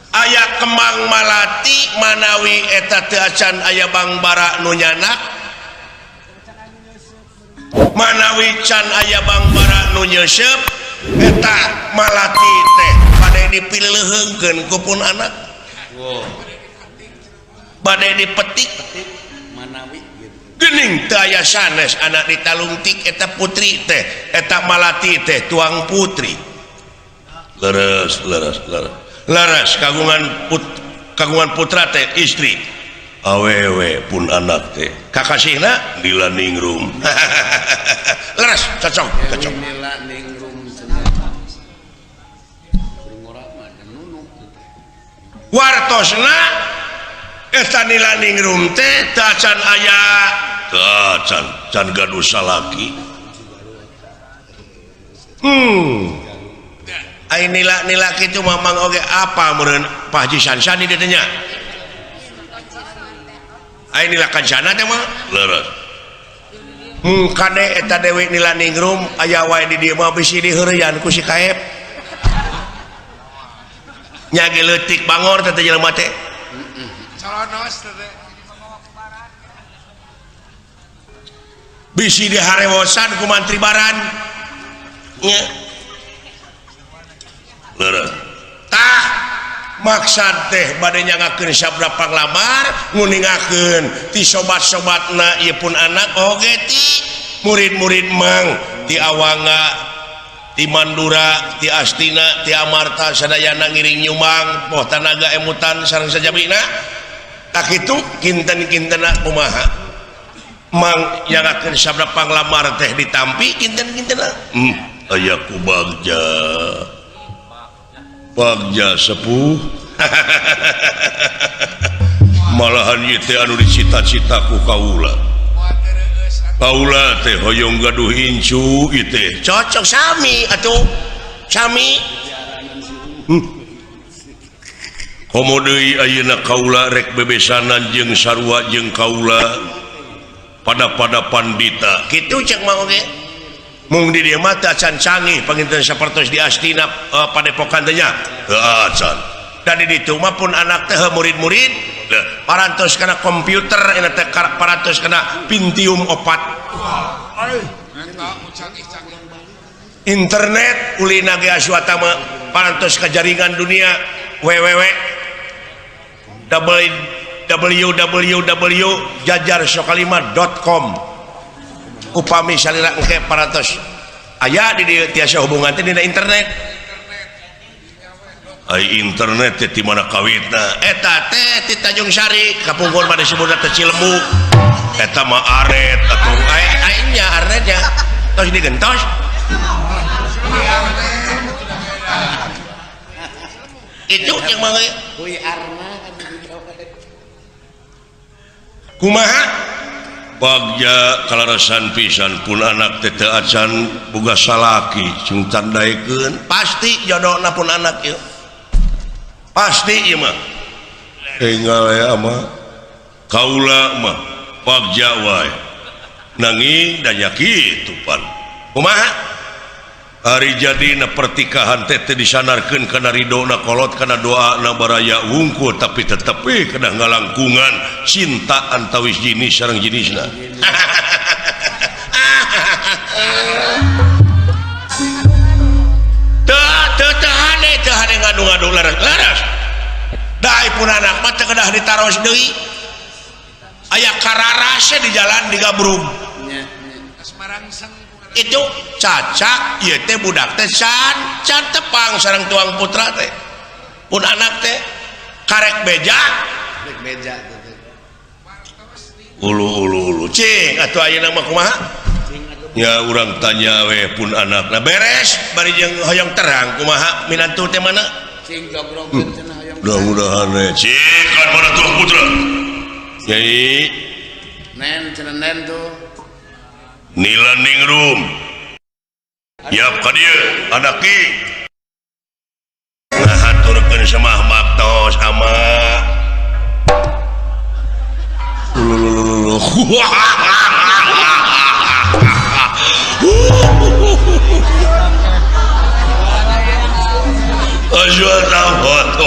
Aya kembang malati manawi eta teu acan aya Bangbara nu nyanak, manawi can aya Bangbara nu nyeuseup, eta malati teh bade dipileuheungkeun ku pun anak. Bade dipetik manawi gitu. Geuning teu aya sanes anak ditalungtik eta putri teh, eta malati teh tuang putri. Leres, leres, leres, leres. Kagungan putra teh istri awewe pun anak teh kakasihna Nila Ningrum. Leres, cocok, cocok. Dewi Nila Ningrum cenah. Kuring ora mah dan nunuk gitu. Wartosna eta Nila Ningrum teh teu acan aya, teu acan can gaduh salaki. Ai nila nila kitu mamang oge apa meureun Pak Haji Sansani dieu teh nya. Ai nila kancana teh mah leres. Kade eta Dewi Nila Ningrum aya wae di dieu mah bisi diheureyan ku si Kaep. Nya ge leutik bangor teh jelema teh. Colonos teh. Bisi diharewosan ku mantri baran. Nya. Leres. Tah maksad teh bade nyangakeun sabda panglamar nguningakeun ti sobat-sobatna ieu pun anak oge ti murid-murid mang ti Awangga, ti Mandura, ti Astina, ti Amarta sadayana ngiring nyumbang poh tanaga emutan sareng sajabina. Tah kitu kinten-kintena kumaha mang nyangakeun sabda panglamar teh ditampi kinten-kintena. Aya ku bagja. Bagja sepuh. Malahan ieu teh anu dicita-cita ku kaula. Kaula teh hoyong gaduh incu ieu teh. Cocok sami atuh. Sami. Komo deui ayeuna kaula rek bebesanan jeung sarua jeung kaula pada-pada pandita. Kitu cek mah oge. Mung di dieu mah teu acan canggih panginten sapertos di Astina, padepokan teh nya. Teu acan. Da di ditu mah pun anak teh murid-murid parantos kana komputer eta teh parantos kana Pentium 4. Internet ulina ge aswata mah parantos ka jaringan dunia www www jajarsokalima dot com. Upami salira engke parantos aya di dieu tiasa hubungan teh dina internet. Ai internet teh di mana kawitna? Eta teh di Tanjung Sari kapungkur mah disebutna teh Cilembu. Eta mah aret atuh. Ai ai nya aretnya tos digentos. Itu yang mah Kuy arna kumaha? Bagja kalarasan pisan pun anak teh teu acan boga salaki sing can daekeun. Pasti jodohna pun anak ieu. Pasti ieu mah. Enggal ya mah. Kaula mah bagja wae. Nanging da nya kitu pan. Kumaha? Ari jadina pertikahan teh teu disanarkeun kana ridona kolot kana doana baraya wungkul tapi tetep we kana ngalangkungan cinta antawis jenis sareng jenisna. Teu teu teu hade teu hade ngadu-ngadu laras-laras. Da pun anak mah teu kedah ditaros deui. Aya kararase di jalan digabrug. Itu cacak ieu teh budak teh can can tepang sareng tuang putra teh pun anak teh karek beja karek beja teh ulu ulu ulu cing atuh ayeuna mah kumaha ya urang tanya we pun anak na beres bari jeung hoyong terang kumaha minantu teh mana cing jogrogkeun cenah hoyong mudah-mudahan we cing kan mana tuang putra Nyai nen cenah nen tuh Nila Ningrum yap ka dieu anak ki ngahaturkeun semah maktos ama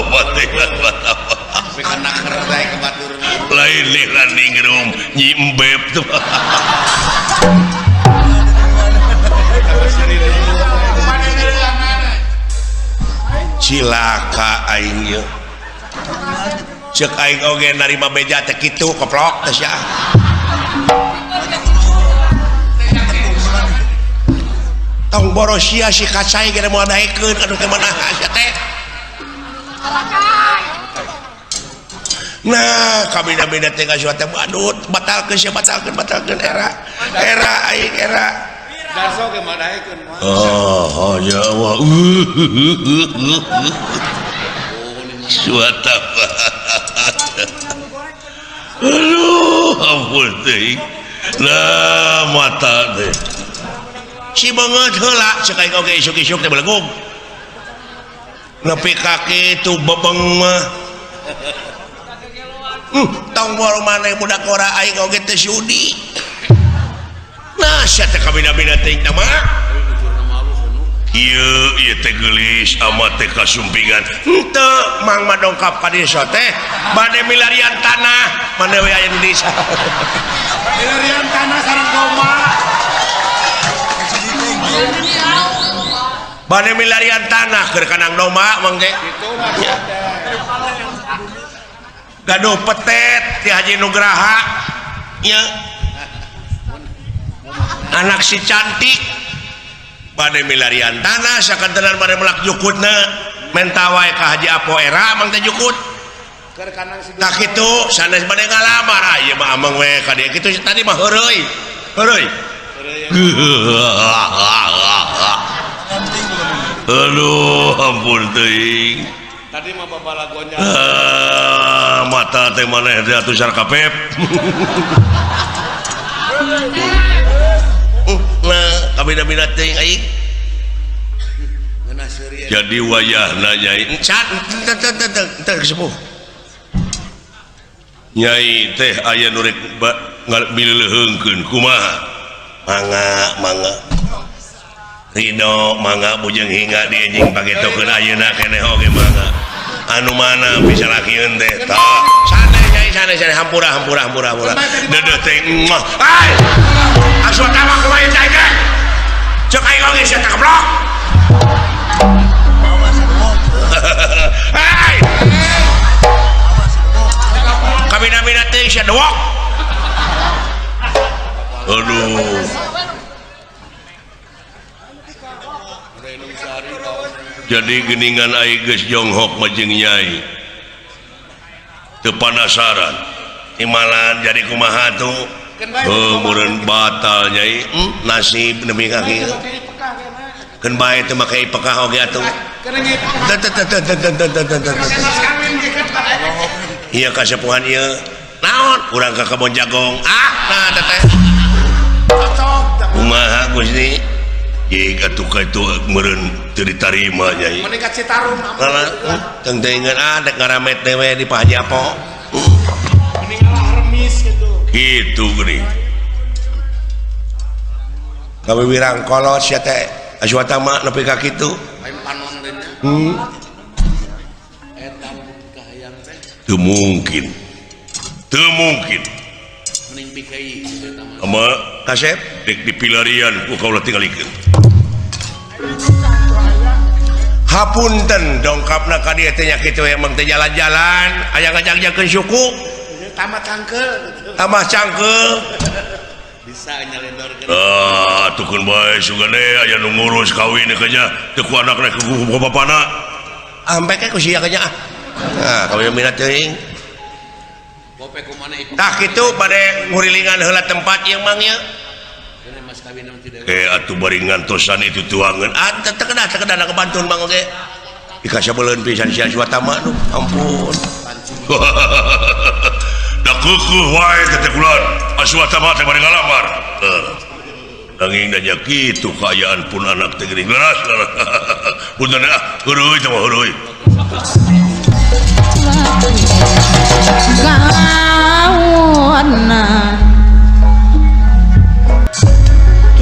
Tobat teh lain di landing room Nyi Embeb tuh. Cilaka aing ieu. Ceuk aing oge narima beja teh kitu koplok teh sia. Tong boros sia si kacai ge moal daekeun aduh teh mana sia teh. Nah, kabina-bina teh ka teh badut, batalkeun sia batalkeun batalkeun era. Era aing era. Darso ge mah daekeun mah. Oh, ya Allah. Suata. Aduh, ampun teh. Lah mata teh. Si beungeut heula cek aing oge isuk-isuk teh belegug. Nepi ka kitu bebeng mah. Tong boro maneh budak ora aing oge teh sudi. Nah, sia teh kabina-bina teh mah. Ieu ieu teh geulis amat teh kasumpingan. Henteu mang mah dongkap ka desa teh bade milarian tanah, mane we aya di desa. Milarian tanah sareng domba. Bade milarian tanah keur kanang domba mang teh. Kitu mah. Gaduh petet ti Haji Nugraha. Ieu anak si cantik bade milarian tanah sakantenan bade melak jukutna menta wae ka Haji Apo era mang teh jukut tah kitu sanes bade ngalamar ah ieu mah ameng we ka dieu kitu tadi mah heureuy heureuy. Aduh ampun teuing tadi mah babalagonya mata teh maneh teh atuh sarkapep. Nah, kabina-bina teuing aing. Jadi wayahna nyai encan teu teu sepuh. Nyai teh aya nu rek ngaleuheungkeun kumaha? Mangga, mangga. Ridho mangga bujeng hingga di anjing pagetokeun ayeuna keneh oge mangga. Anu mana bisa lakieun teh? Tah, santai nyai santai santai hampura hampura hampura hampura. Deudeuh teh muah. Ai! Asup tawa kumaha cai teh? Ceuk aing oge sia teh goblok. Hai! Kabina-bina teh sia dewok. Aduh. Jadi geningan aing geus jonghok mah jeung nyai. Teu panasaran. Imalan jadi kumaha tuh? Oh, meureun batal nyai. Nasib nepi ka kieu. Keun bae teu make ipekah oge atuh. Teu teu teu teu teu teu teu. Ieu kasepuhan ieu. Naon? Urang ka kebon jagong. Ah, nah teh. Kumaha Gusti? Jig atuh ka itu meureun teu ditarima nyai. Mending ka Citarum. Teuing-teuingan ah dek ngaramet dewe di Pak Haji Apo. Mending ngalah remis gitu. Gitu geuning. Kawe wirang kolot sia teh Aswatama nepi ka kitu. Lain panon teh nya. Eta kahayang teh. Teu mungkin. Teu mungkin. Mending pikai kitu eta mah. Ama kasep dek dipilarian ku kaula tingalikeun. Hapunten dongkapna ka dieu teh nya kitu emang teh jalan-jalan aya ngajak-ajakeun suku. Tambah cangkeul gitu. Tambah cangkeul. Bisa nyalendorkeun. Ah, tukeun bae sugan deui aya nu ngurus kawin teh nya teu ku anakna ku bapana. Ampe ke ku sia nya ah. Nah, kawin minat teuing. Bope kumaha ieu? Tah kitu bade ngurilingan heula tempat ieu mang ieu. Atuh bari ngantosan itu tuangan. Ah, teu kedah teu kedah kebantun mang oge. Dikasabeuleun pisan sia Aswatama nu. Ampun. Da keukeeh wae teh kulan. Aswatama teh bari ngalamar. Nanging da nya kitu kaayaan pun anak teh geuning leras. Punten ah, heuruy teh mah heuruy.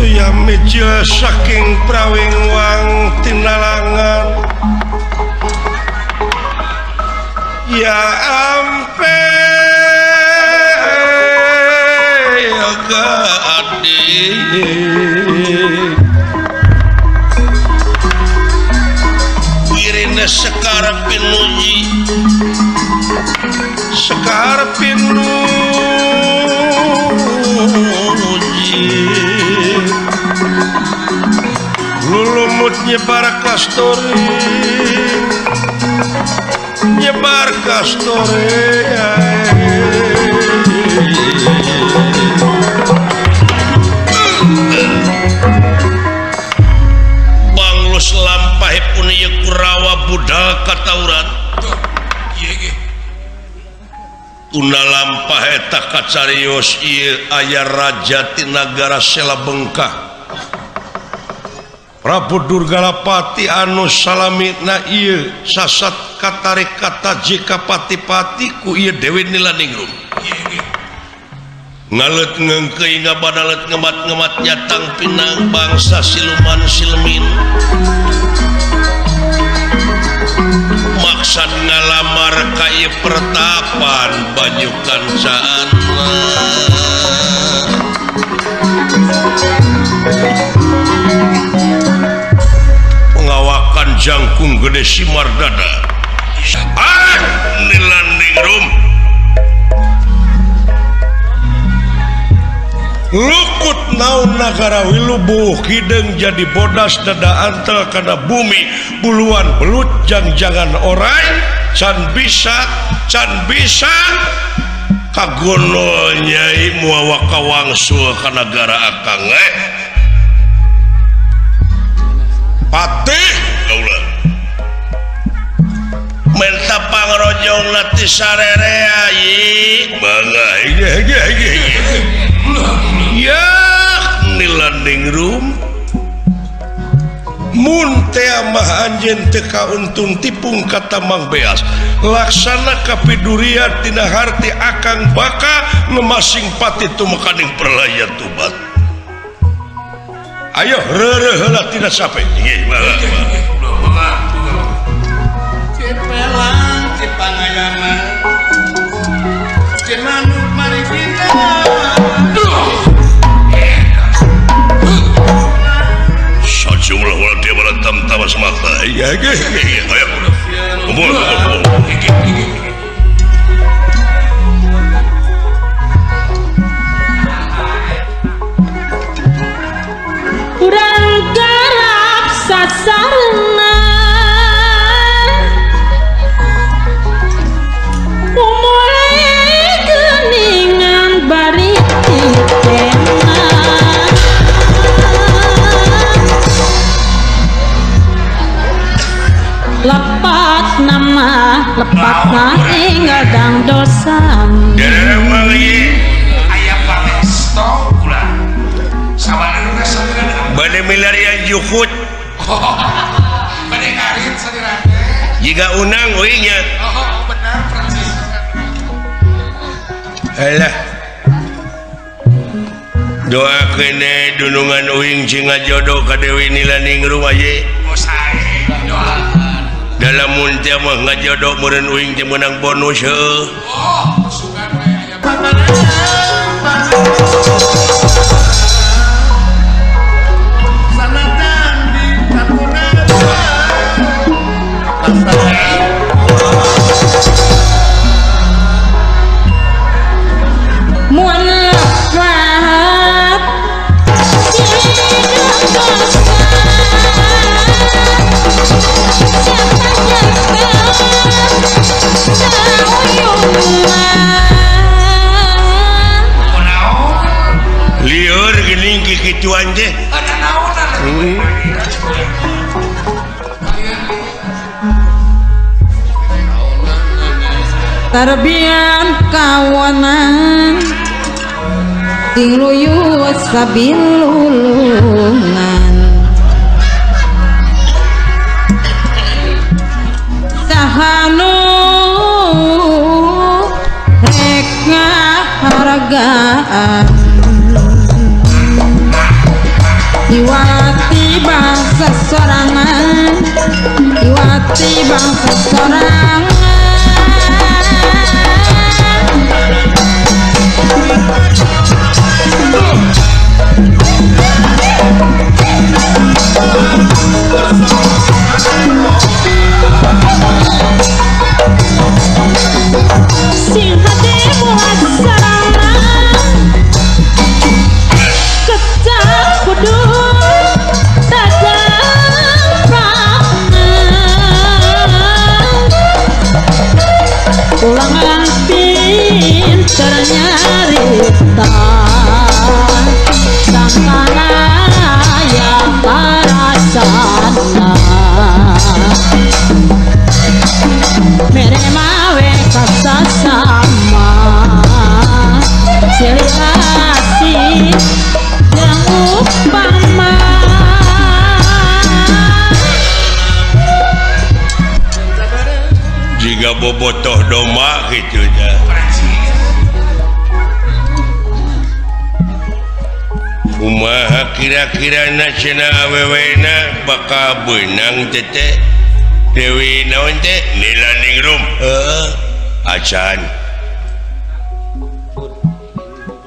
Tuyamija saking prawing wang tinalangan Ya ampe Irina Sekar Pinuji Sekar Pinuji Lulumut nyebar kasturi nyebar kasturi Banglus lampahipun ieu Kurawa budal katauran tunda lampah eta kacarios ieu aya raja ti nagara Sela Bengkah Prabu Durgalapati anu salamina ieu sasat katarik kata jika pati-pati ku ieu Dewi Nilaningrum ngalet ngeungkeuy ngabadalet ngemat-ngemat nyatang pinang bangsa siluman silmin maksad ngalamar ka ieu pertapan banyu kancaanna pengawakan jangkung gede simar dada ah Nilaningrum lukut naon nagara wilubuh hideung jadi bodas dada antel kana bumi buluan belut jang-jangan orai can bisa kagono nyai moal kawangsul ka nagara akang patih kaula menta pangrojongna ti sarerea ieu mangga ya Nilaningrum mun teh mah anjeun teu kauntun tipung ka Tamang Beas laksana kapidurian tina harti akang baka ngemasing pati tumekaning perlaya tubat ayo reureuh heula tina sape nggih mangga Cipelang Cipangayaman Cimanuk mari kita sajumlah ulah dia berantem tawas mata iya ayo kumpul kurang garap sasarengan umure geningan bari titengan lepat nama lepat naing gadang dosa aya pangesto kula sawanana saliran bade milarian jukut bade ngarit saliran teh jiga unang euy nya oh benar Francis alah doakeun dunungan uing cing ngajodoh ka Dewi Nilaningrum aye oh sae doa dalam mun teh mah ngajodoh meureun uing teh meunang bonus heuh oh sugan we aya sanatan di kampung mun lepat lieur geuning kikituan teh ada naonan tarbian kawanan ting luyut sabilulungan sahanu rek ngahargaan iwati bangsa sorangan iwati bangsa sorangan. Siga bobotoh domba gitu nya. Kumaha kira-kira na cenah awewena bakal beunang teh Dewi naon teh Nila Ningrum heeh acan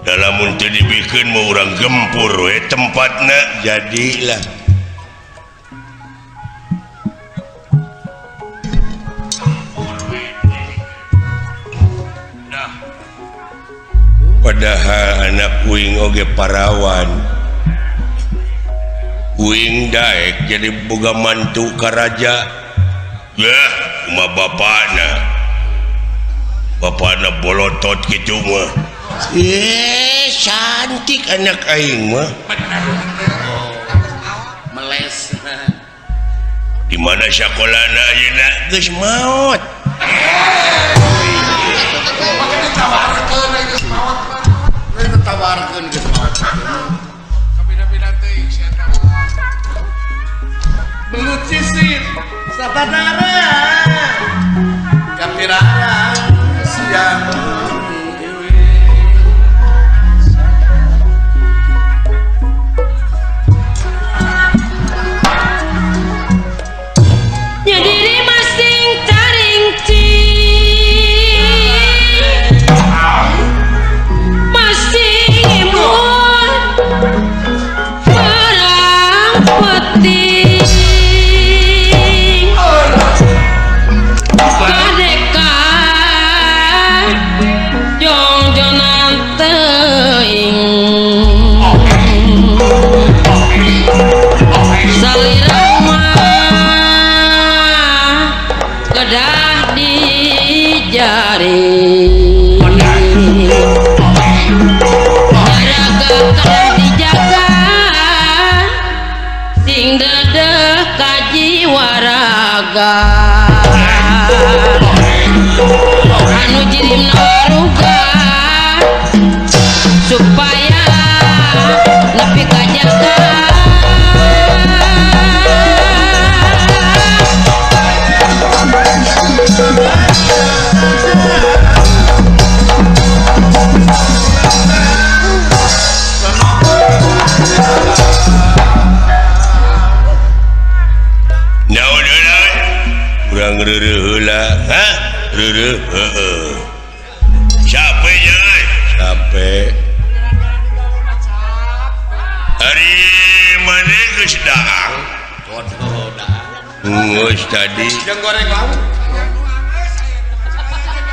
dalam teu dibikeun mah urang gempur we tempatna jadilah padahal anak uing oge parawan uing daek jadi boga mantu ka raja yah kumaha bapana bapana bolotot kitu mah cantik anak aing mah meles di mana sakolana ayeuna geus maot ditawarkeun geus maot kabina-bina teuing sia eta belut sisit sabanara kapirara siang nyadiri masing taringci masing imun perang peti kadeka jongjonan teuing salira mah kedah dijari raga kedah dijaga sing dedeh kajiwa raga anu jirimna waruga supaya nepi kajaga. Naon heula urang reureuh heula ha reureuh heueuh capek euy capek ari maneh geus daang geus tadi jeung goreng lauk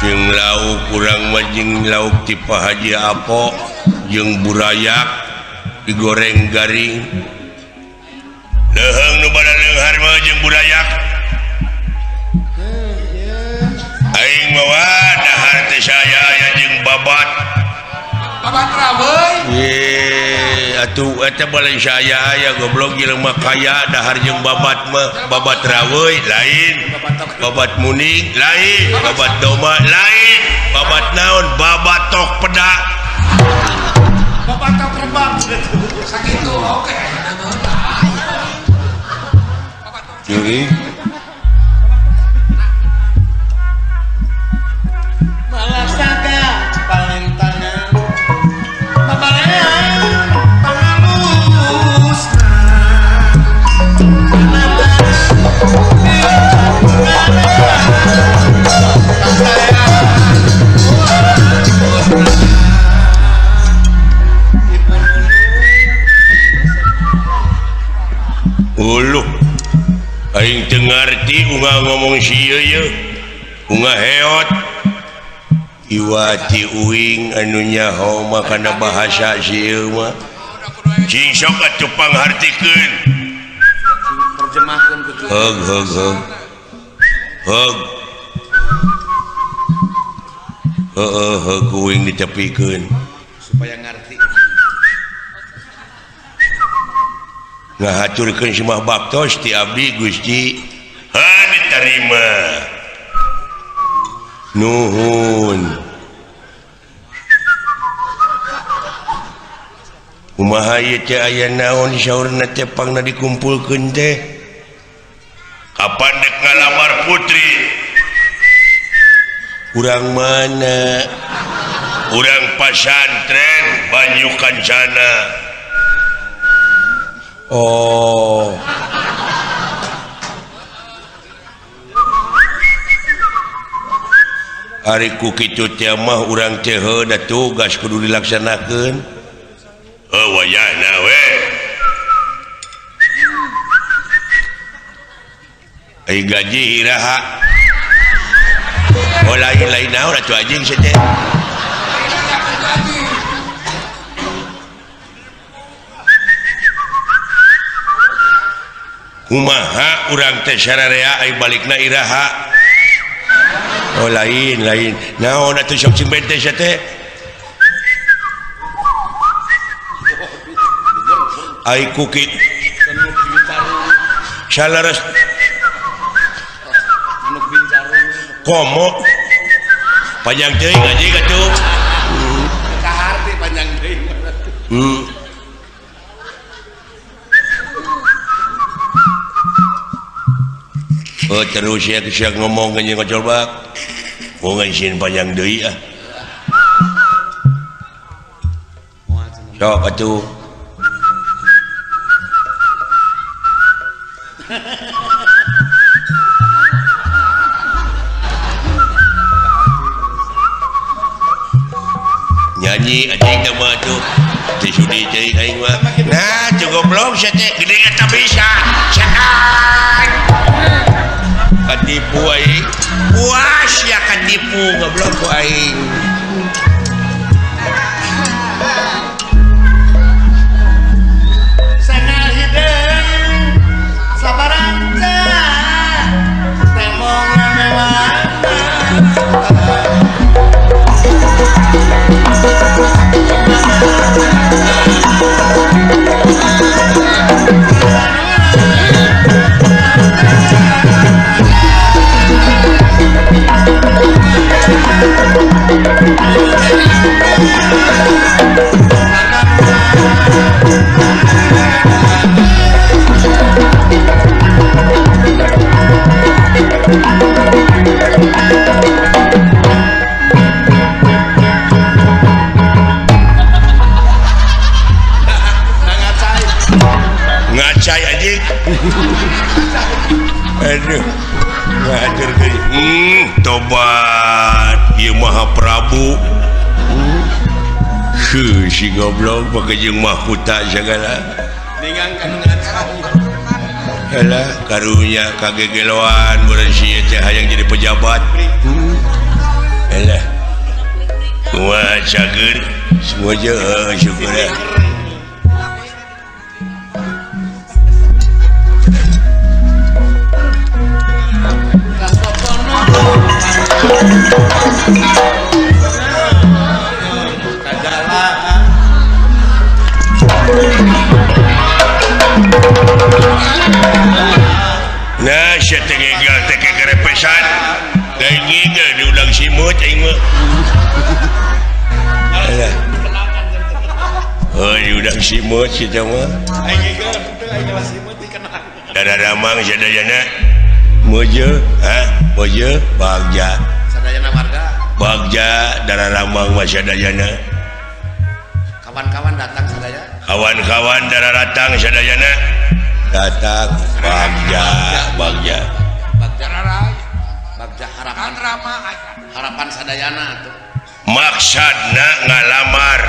jeung lauk urang mah jeung lauk ti Pak Haji Apo jeung burayak digoreng garing leuheung nu bada leunghar mah jeung burayak aing mah dahar teh saya aya jeung babat babat raweuy atuh eta balik saya aya goblok jelema kaya dahar jeung babat mah babat raweuy lain babat muning lain babat domba lain babat naon babat tok peda babat tok rebab sakitu oke jadi malah saga paling tangan babarean pangalusna uluh aing teu ngarti unga ngomong sieu ye unga heot iwati uing anu nyaho mah kana bahasa sieu mah cing sok atuh panghartikeun terjemahkeun kudu heug heug heug heug heueuh heug uing ditepikeun supaya ngarti ngahaturkeun semah baktos ti abdi Gusti ha diterima nuhun kumaha ieu teh aya naon saurna teh pangna dikumpulkeun teh kapan dek ngalamar putri Urang mana? Urang pasantren Banyu Kancana. Oh. Ari ku kitu teh mah urang teh heuh da tugas kudu dilaksanakeun. Heuh wayahna we. Ai gaji iraha. Oh lain-lain naon atuh anjing sia teh. Kumaha urang teh sararea ai balikna iraha. Oh lain lain naon atuh sok cing bente sia teh. Ai ku kitu salares komo panjang teuing anjing atuh. Kaharti panjang teuing. Oh terus ya sia ngomong anjing ngocol bak. Mau ngaisin panjang deui ah. Sok atuh. Nyanyi anjing teh mah atuh. Teu sudi teuing aing mah. Nah, cukup goblok sia teh gede eta bisa. Setan. Katipu aing. Puas ya katipu goblok ku aing. Sangal hideung sabaranca temong mewah. Ngacai anjing. Aduh. Ngajar deui. Tobat ieu Maha Prabu. Heuh si goblok make jeung mahkota sagala. Ningang kanu ngacai. Alah karunya kagegeloan meureun si teh hayang jadi pejabat. Alah. Kumaha cager semua je syukur ah. Nah, sia teh gegal teh kegerepesan. Lain gegal diundang simut aing mah. Alah. Oh, diundang simut si teh mah. Aing gegal teh aing gelas simut dikenang. Daramang sadayana. Mojo, ha? Mojo bagja. Sadayana warga. Bagja dararamang mah sadayana. Kawan-kawan datang sadaya. Kawan-kawan dararatang sadayana. Datang bagja, bagja. Bagja bagja harapan harapan sadayana atuh. Maksudna ngalamar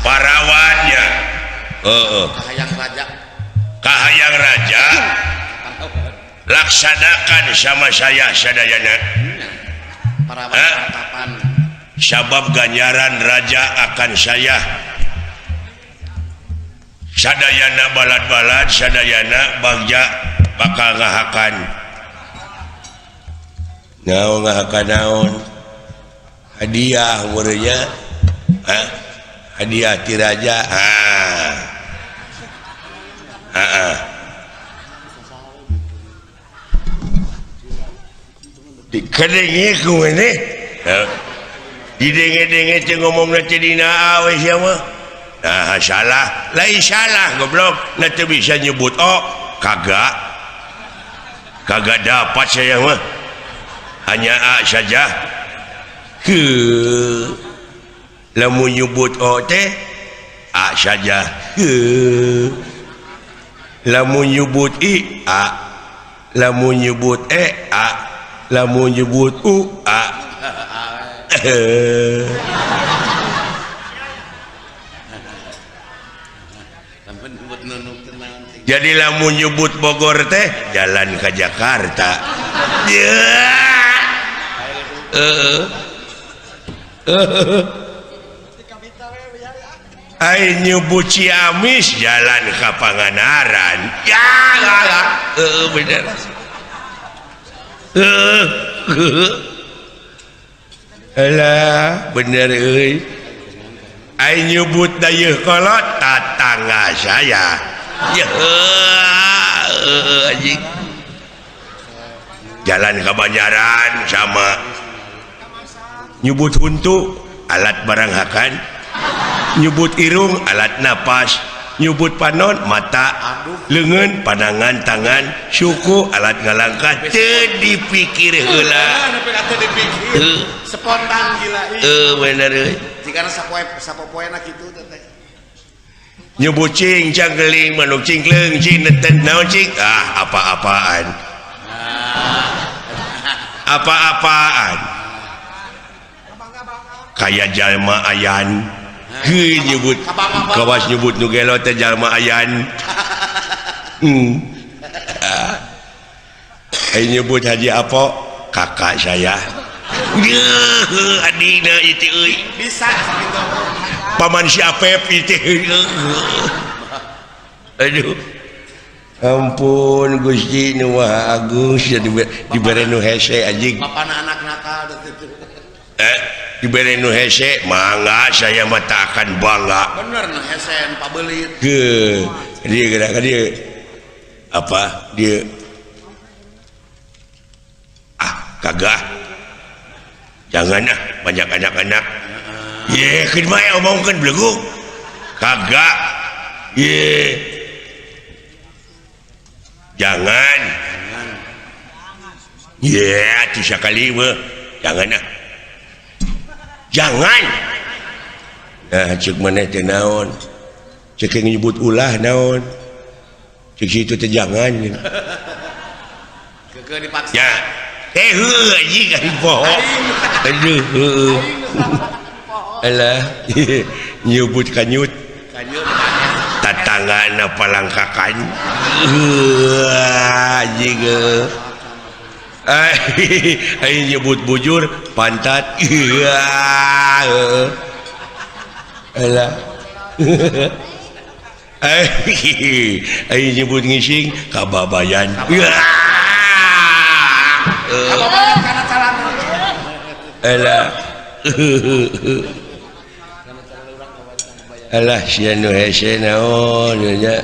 parawannya. Heeh. Kahayang raja. Kahayang raja laksanakan sama saya sadayana. Parawan harapan. Sabab ganjaran raja akan saya sadayana balad-balad sadayana bagja bakal ngahakan. Naon ngahakan naon? Hadiah meureunnya. Hah? Hadiah ti raja. Ah. Heeh. Dikadenge ku maneh. Didenge-denge teh ngomongna teh dina awe sia mah. Nah, salah, lain salah goblok, na teu bisa nyebut oh, kagak. Kagak dapat saya mah. Hanya A saja. Ke lamun nyebut O teh A saja. Ke lamun nyebut I A, lamun nyebut E A, lamun nyebut U A. Jadi lamun nyebut Bogor teh jalan ke Jakarta. Ai nyebut Ciamis jalan ke Pangandaran. Ya lah, bener. Alah, bener euy. Ai nyebut Dayeuhkolot tatangga saya. Ya, anjing. Jalan ke Banjaran sama. Nyebut huntu alat barang hakan, nyebut irung alat napas, nyebut panon mata, leungeun pandangan tangan, suku alat ngalangkah. Teu dipikir heula. Spontan gila. Bener euy. Jigana sapoe sapopoena kitu teh. Nyebut cing cangkeling manuk cingkleung cing neten naon cing, ah apa-apaan. Apa-apaan. Kayak jalma ayan. Heuh nyebut kawas nyebut nu gelo teh jalma ayan. Ai nyebut Haji Apo kakak saya. Geuh adina itu euy. Bisa sakitu. Paman si Apep itu. Aduh. Ampun Gusti nu Maha Agung sia dibere nu hese anjing. Bapana anak nakal teh. Dibere nu hese mangga saya mah tak akan bangga. Bener nu hese nu pabelit. Heuh, dia geura ka dieu. Apa dia? Ah, kagak. Jangan ah, banyak anak-anak. Ye, keun bae omongkeun beleguk. Kagak. Ye. Jangan. Ye, atuh sakali mah. Jangan ah. Jangan. Nah, cek maneh teh naon? Cek nyebut ulah naon? Cek situ teh jangan. Keukeuh dipaksa. Ya. Heuh anjing aing poho. Aduh, heuh. Alah, nyebut kanyut. Kanyut. Tatanggana palangkakan. Anjing. Aing nyebut bujur pantat. Alah. Aing nyebut ngising kababayan. Kababayan kana calana. Alah. Alah sia nu hese naon nya.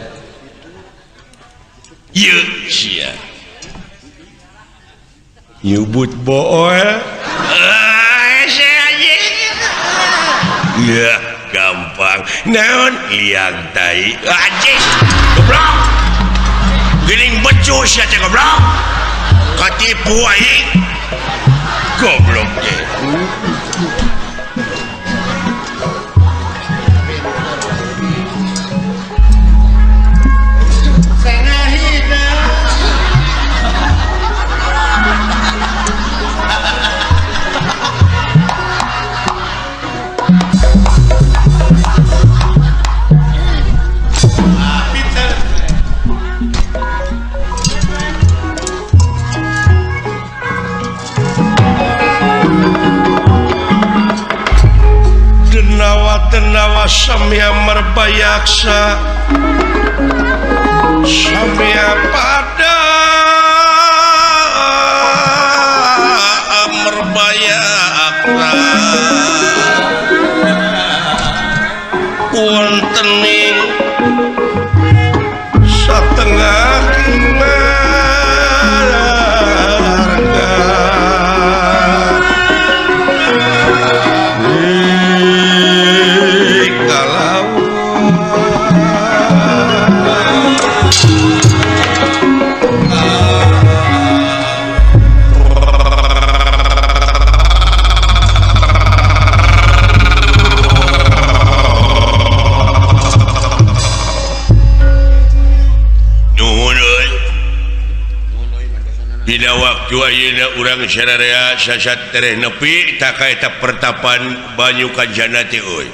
Ieu sia. Nyebut bool. Hese anjing. Ya gampang. Naon liang tai. Anjing. Goblok. Geuning becus sia teh goblok. Katipu aing. Goblok teh. Denawa samya merbayaksa samya pada merbayaksa wontening satengah Waktu ayeuna urang sararea sasat tereh nepi ta ka eta pertapan Banyu Kancana teh euy.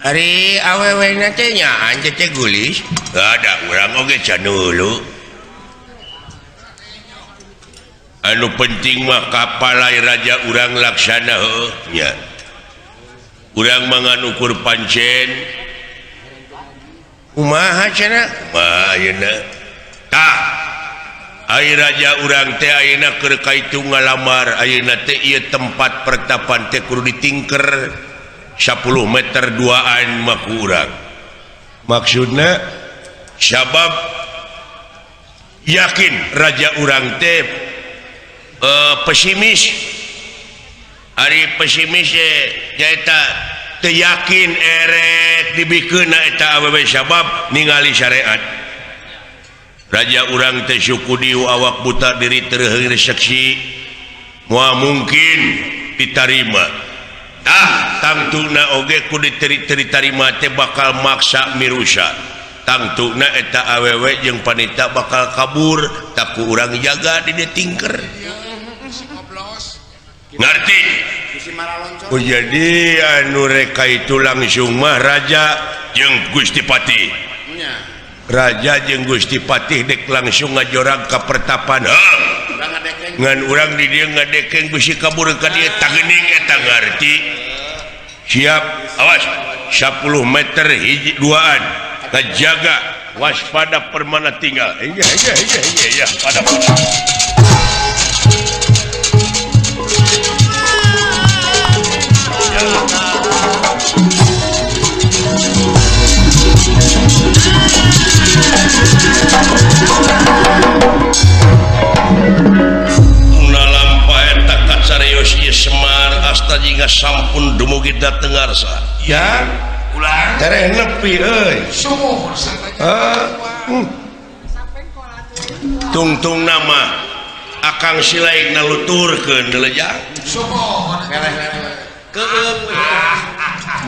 Ari awewe na teh nya anjeun teh gulis. Ada urang oge can dulu. Anu penting mah kapalai raja urang laksana heuh nya. Urang mangan ukur pancen. Kumaha cenah? Kumaha ayeuna? Tah. Ai raja urang teh ayeuna keur kaitu ngalamar ayeuna teh ieu tempat pertapan teh kudu ditingker 10 meter duaan mah ku urang. Maksudna sabab yakin raja urang teh pesimis. Ari pesimis nyaeta teu yakin erek dibikeunna eta awewe sabab ningali syariat. Raja urang teh suku diu awak buta diri terheung seksi moal mungkin ditarima. Tah tangtuna oge ku diterima teh bakal maksa mirusa. Tangtuna eta awewe jeung panita bakal kabur tak ku urang jaga di dieu tingker. Ngerti? Oh, jadi anu reka itu langsung mah raja jeung Gusti Patih. Raja jeung Gusti Patih dek langsung ngajorag ka pertapan. Heuh. Ngan urang di dieu ngadekeng bisi kabur ka dieu tah geuning eta ngarti. Siap, awas 10 meter hiji duaan ngajaga waspada permana tinggal. Iya iya iya iya iya pada pada. Semar asta jika sampun dumugi dateng ngarsa. Ya, ulang. Tereh nepi euy. Sumuh tungtung nama akang silaik naluturkeun deulejang. Sumuh. Keung.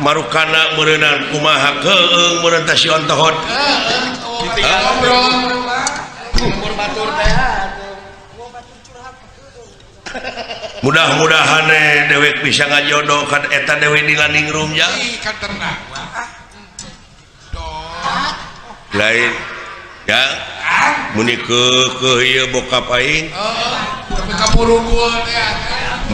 Marukana meureunang kumaha keung meureun teh si ontohot. Ditinggal ngobrol. Umur batur teh. Mudah-mudahan dewek bisa ngajodoh kan eta dewe di landing room ya. Lain ya muni keukeuh ieu bokap aing. Tapi ka murugul teh.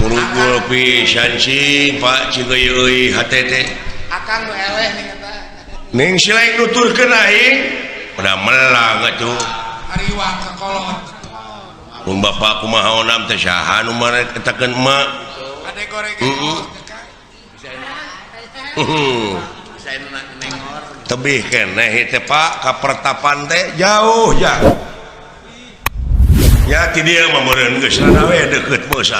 Murugul pisan cing Pak cing euy hate teh. Akang nu eleh ning eta. Ning silaing nuturkeun aing udah melang atuh. Ariwang ka kolot. Mun bapak kumaha onam teh saha nu maretakeun emak. Ade goreng. Tebih keneh teh Pak ka pertapan teh jauh ya. Ya ti dieu mah meureun geus rada we deukeut beusa.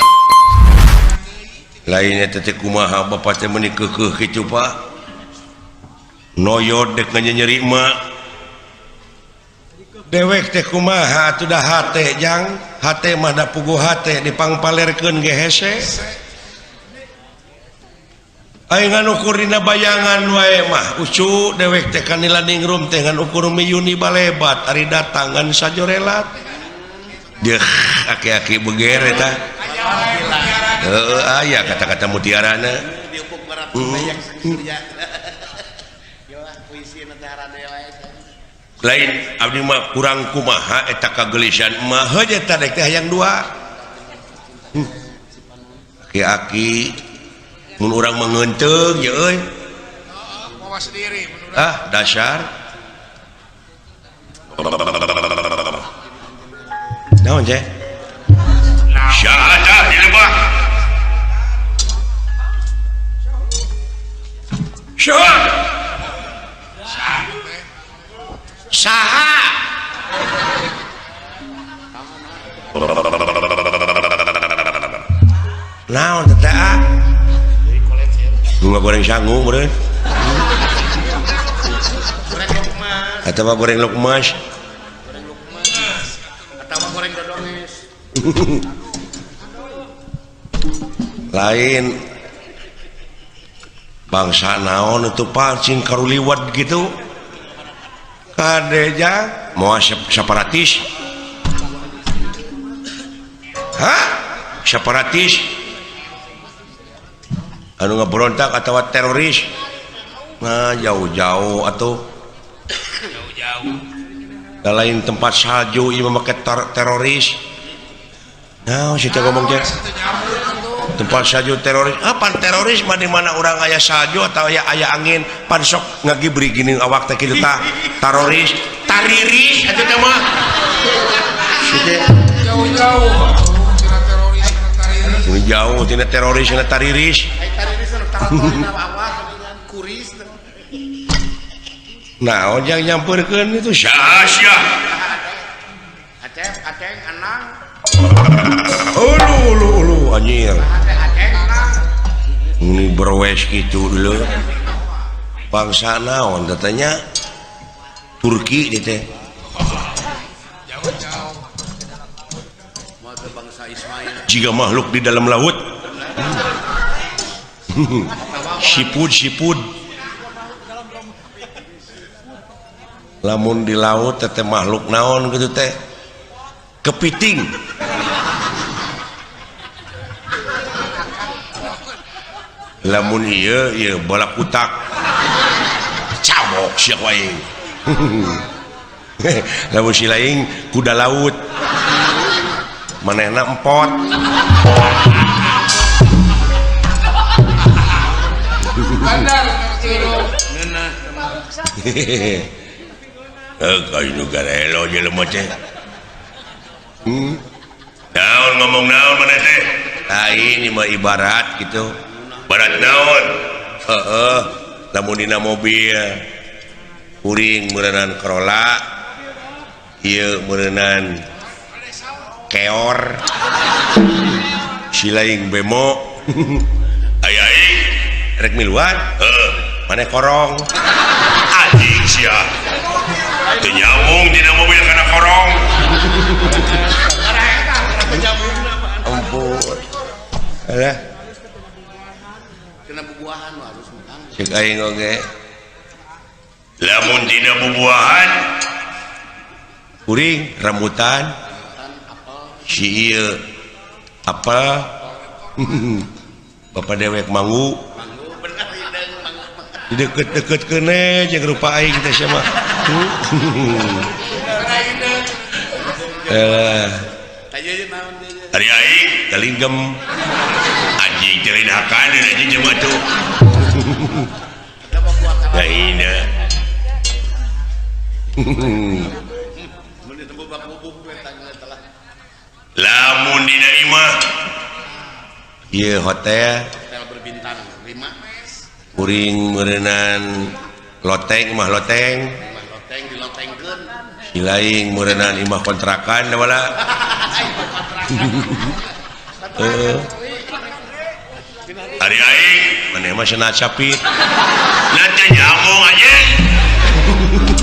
Lainnya teh kumaha bapak teh meuni keukeuh kitu Pak. Noyod dek nganyeri emak. Dewek teh kumaha atuh da hate jang hate mah da puguh hate dipangpalerkeun ge hese. Aing ngan ukur dina bayangan wae mah ucu dewek teh ka landing room teh ngan ukur miyuni balebat ari datang ngan sajorelat. Deuh aki-aki beger eta. Heueuh aya kata-kata mutiarana. Diupuk bayang surya. Lain abdi mah kurang kumaha eta kagelisan mah heuh eta dek teh hayang dua. Aki-aki mun urang mah ngeunteung ye euy. Mawas diri mun urang. Ah dasar. Naon je? Syahadah di lebah. Syahadah. Saha naon teh ah bunga goreng sangu meureun atawa goreng lukmas goreng lukmas atawa goreng dodonges lain bangsa naon itu pancing karuliwat gitu kadeja mau separatis Hah? Separatis anu ngaberontak atawa teroris. Nah, jauh-jauh atuh. Jauh-jauh. Da lain tempat salju ieu mah make teroris. Nah, si teh ngomong teh. Tempat salju teroris. Ah, pan teroris mah di mana urang aya salju atau aya angin, pan sok ngagibri geuning awak teh kitu tah. Teroris, tariris atuh teh mah. Si teh jauh-jauh tina teroris tina tariris. Jauh tina teroris tina tariris. Ai tariris anu taratorin awak kuris. Nah, ojang nyamperkeun itu sia-sia. Aceng, aceng anang. Ulu ulu ulu anjir. Aceng anang. Ini berwes gitu dulu. Bangsa naon katanya Turki dieu teh. Jauh-jauh. Mah bangsa Ismail. Jika makhluk di dalam laut. Sipud sipud. Lamun di laut teh makhluk naon gitu teh kepiting. Lamun ieu ieu balakutak cabok sia ku aing. Lamun si laing kuda laut manehna empot. Bandar curug. Kayu garelo jelema teh. Naon ngomong naon maneh teh? Lain ieu mah ibarat gitu. Barat naon? Heeh, lamun dina mobil kuring meureunan Corolla, ieu meureunan keor. Si laing bemo. Aya aing rek miluan? Heeh, maneh korong. Anjing sia. Teu nyambung dina mobil kana korong. Ampun. Alah. Kena bubuahan mah harus makan. Ceuk aing oge. Lamun dina bubuahan kuring rambutan si ieu apel bapak dewek manggu. Di deket-deket kene jeung rupa aing teh sia mah. Ari aing galinggem anjing teh lain hakan anjing jelema tuh. Lainna. Lamun dina imah ieu hotel hotel berbintang 5 kuring meureunan loteng imah loteng loteng dilotengkeun si laing meureunan imah kontrakan da wala. Heeh. Ari aing maneh mah cenah capit. Nah teh nyambung anjing.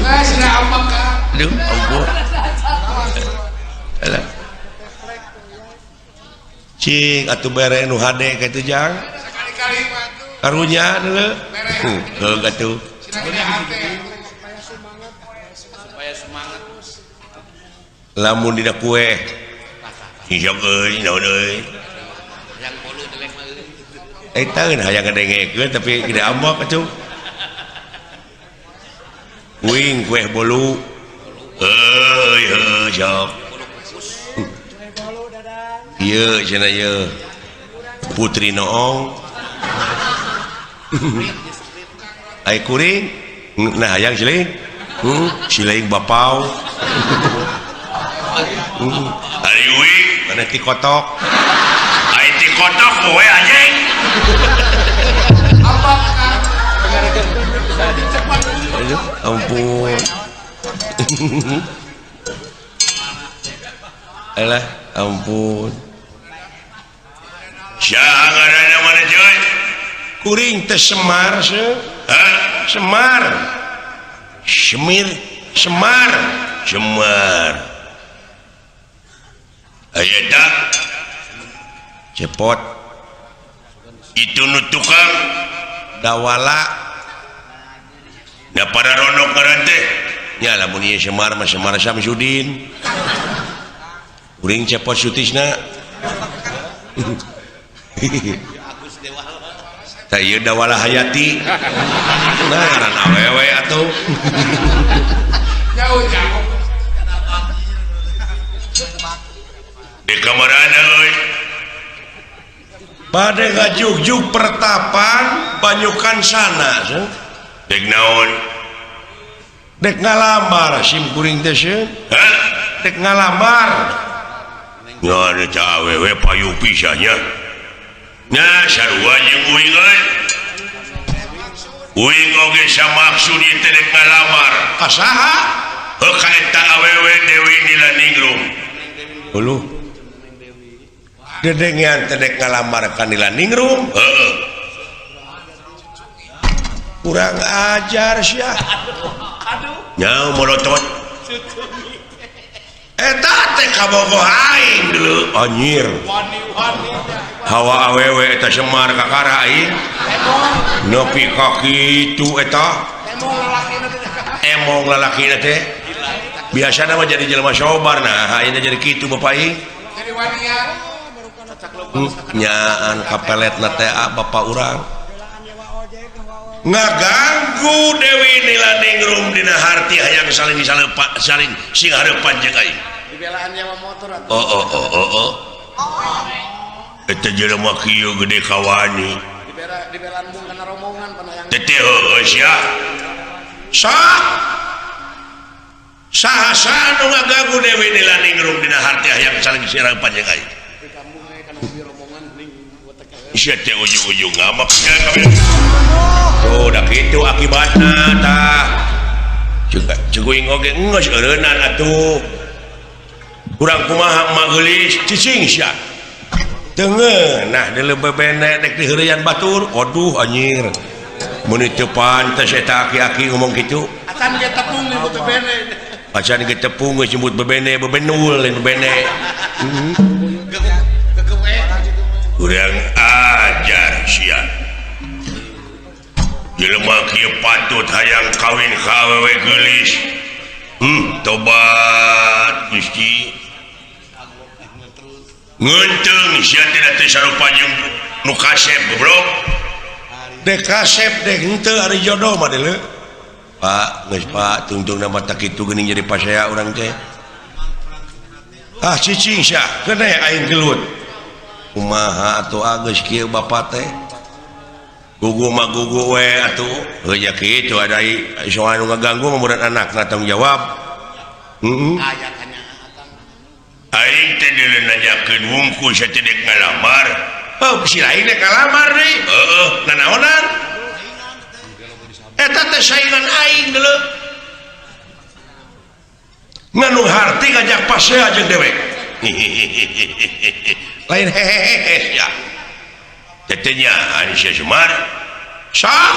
Ah cenah ambek ka. Aduh ampun. Alah. Cing atuh bere nu hade ka itu jang. Sakali-kali mah atuh. Karunya deuleu. Heuh atuh. Supaya semangat. Lamun dina kue. Hisap euy naon euy. Hayang bolu delek mah euy. Eta geun hayang ngadengekeun tapi gede ambek atuh. Kuing kue bolu. Heuy heuh sok. Ieu cenah ieu. Putri Noong. Ai kuring nah hayang siling. Siling bapau. Ari uing maneh ti kotok. Ai ti kotok we anjing. Apa Aduh, ampun. Alah, ampun. Sia ngaranna maneh coy? Kuring teh Semar seuh. Hah? Semar. Semir, Semar, Semar. Aya eta cepot. Itu nu tukang dawala. Da para ronok ngaran teh. Nya lamun ieu Semar mah Semar Samsudin. Kuring cepot Sutisna. Tah ieu Dawala Hayati. Nah ngaran awewe atuh. Jauh-jauh. Di kamarana euy. Bade ngajugjug pertapan banyukan sana. Dek naon? Dek ngalamar sim kuring teh sieun. Hah? Dek ngalamar. Ngan eta awewe payu pisan nya. Nah sarua jeung uing euy. Uing oge samaksud ieu teh dek ngalamar. Ka saha? Heuh ka eta awewe Dewi Nilaningrum. Huluh. Dedengean teh dek ngalamar ka Nilaningrum. Heeh. Kurang ajar sia. Nyaho molotot. Eta teh kabogoh aing deuleu anjir. Hawa awewe eta Semar kakara aing. Nepi ka kitu eta. Emong lalakina teh. Biasana mah jadi jelema sobar nah ayeuna jadi kitu bapak aing. Jadi wania. Nyaan kapeletna teh bapak urang. Ngaganggu Dewi Nilaningrum dina harti hayang saling saling sing hareupan jeung aing. Dibelaan nyewa motor atuh. Oh oh oh oh oh. Eta jelema kieu gede kawani. Dibelaan mung kana rombongan panayang. Teh heueuh sia. Sok. Saha-saha nu ngaganggu Dewi Nilaningrum dina harti hayang saling sing hareupan jeung aing. Di kampung we kana mobil rombongan ning wetek. Sia teh ujung-ujung ngamak sia kabeh. Tuh, dah kitu akibatna tah. Ceuk uing oge geus eureunnan atuh. Kurang kumaha mah geulis cicing sia. Teu ngeunah deuleu bebene dek diheureyan batur. Aduh anjir. Mun teu pantes eta aki-aki ngomong kitu. Acan ge tepung nyebut bebene. Acan ge tepung geus nyebut bebene, bebenul lain bebene. Kurang ajar sia. Jelema kieu patut hayang kawin ka awewe geulis. Tobat Gusti. Ngeunteng sia teh teh sarupa jeung nu kasep goblok. Dek kasep dek henteu ari jodoh mah deuleu. Pak, geus Pak, tungtungna mah tak kitu geuning jadi pasea urang teh. Ah cicing sia, keun aing gelut. Kumaha atuh geus kieu bapa teh? Gugu mah gugu we atuh. Heuh nya kitu ada soal nu ngaganggu mah muran anakna tanggung jawab. Heeh. Aing teh deuleu nanyakeun wungkul sia teh dek ngalamar. Heuh si lain dek ngalamar deui. Heueuh, nanaonan? Eta teh saingan aing deuleu. Nganu harti ngajak pasea jeung dewek. Lain hehehe ya. Tetenya Aisyah Semar sah.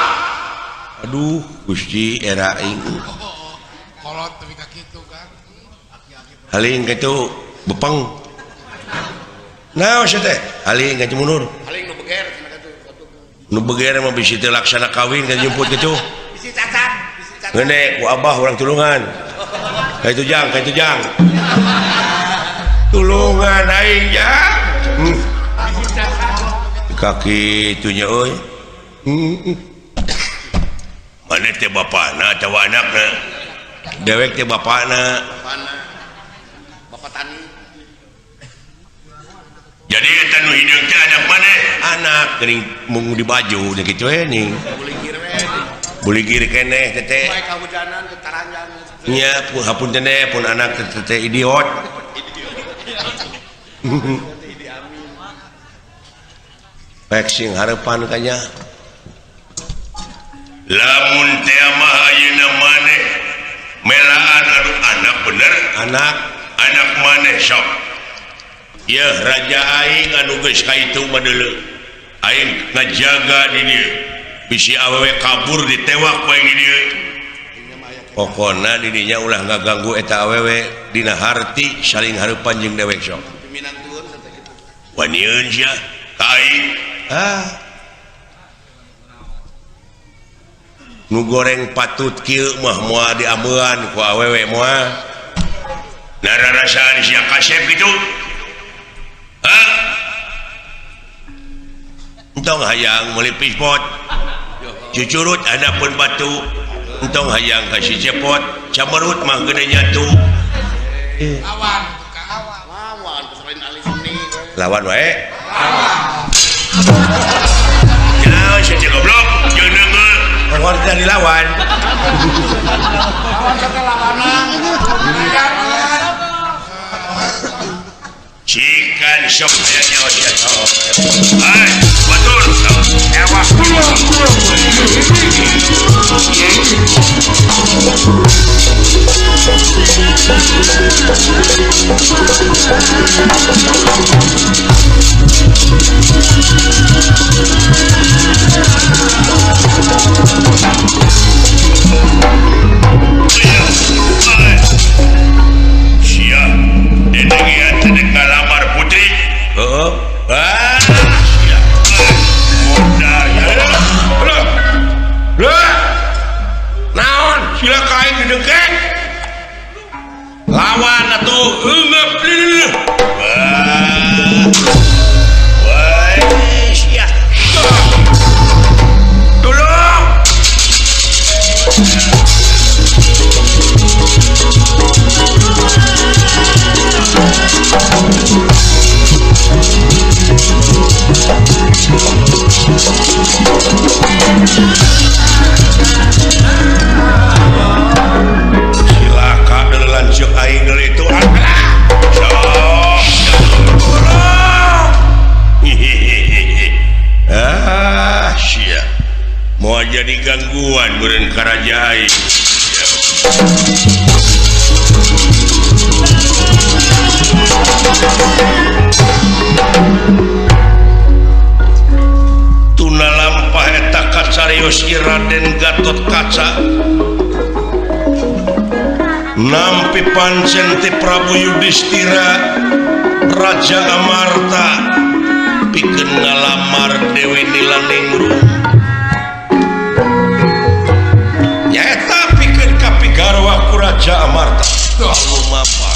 Aduh Gusti era aing. Kolot tapi ka kitu kan. Haling kitu bepeng. Naon sia teh? Haling ka mundur. Haling nu beger cenah kitu. Nu beger mah bisi teu laksana kawin ka jemput kitu. Bisi cacat, bisi cacat. Ngeune ku abah urang tulungan. Ka itu jang, ka itu jang. Tulungan aing ya. Kaki itunya euy. Mana teh bapana atawa anakna? Dewek teh bapana. Bapana. Bapak tani. Jadi eta nu hideung teh anak maneh? Anak geuning mung di baju nya kitu we ning. Buligir we. Buligir keneh teh. Bae kahujanan teh taranjang. Nya hapunten teh pun anak teh teh idiot. Pek sing hareupan kanya. Lamun teh mah ayeuna maneh melaan anu anak bener, anak anak maneh sok. Yeuh raja aing anu geus ka itu mah deuleu. Aing ngajaga di dieu. Bisi awewe kabur ditewak ku aing di dieu. Pokona di dinya ulah ngaganggu eta awewe dina harti saling hareupan jeung dewek sok. Wanieun sia ka aing. Ah. Nu goreng patut kieu mah moal diameuan ku awewe moal. Nararasaan sia kasep kitu. Hah? Entong hayang meuli pispot cucurut handapeun batu entong hayang ka si cepot camerut mah gede nyatu lawan lawan selain ahli seni lawan wae ya si goblok jeung deungeun lawan teh dilawan lawan kata lawanan cikan sok aya nyawa sia hai batur ewa sia dedengean teh ngalamar putri heeh ah sia modal ya lah naon sila ka aing didengkek lawan atuh eungeup leuh wah sia tolong silaka deuleu lanceuk aing deuleu itu ah sia moal jadi gangguan meureun ka raja aing. Tuna lampah eta kacarios Raden Gatot Kaca nampi pancen ti Prabu Yudhistira Raja Amarta pikeun ngalamar Dewi Nilaningrum nyaeta pikeun kapigarwa ku Raja Amarta lumapa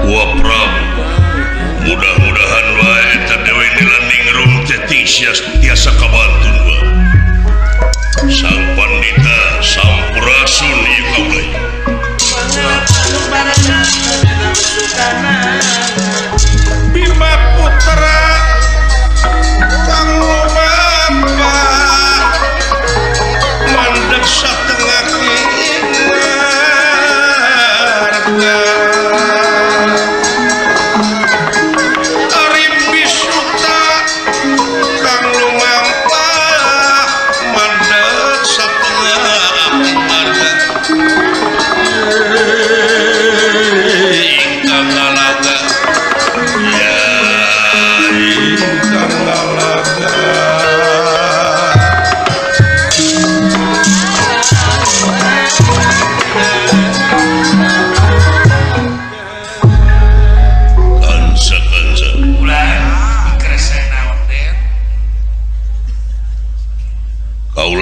Wah Prabu, mudah-mudahan wae eta Dewi Nilaningrum teh tiasa kabantun wae. Sang Pandita sampurasun ieu kaula. Bima Putra kang lumampa mandeg satengah kinarga. Ari Bisuta kang lumampa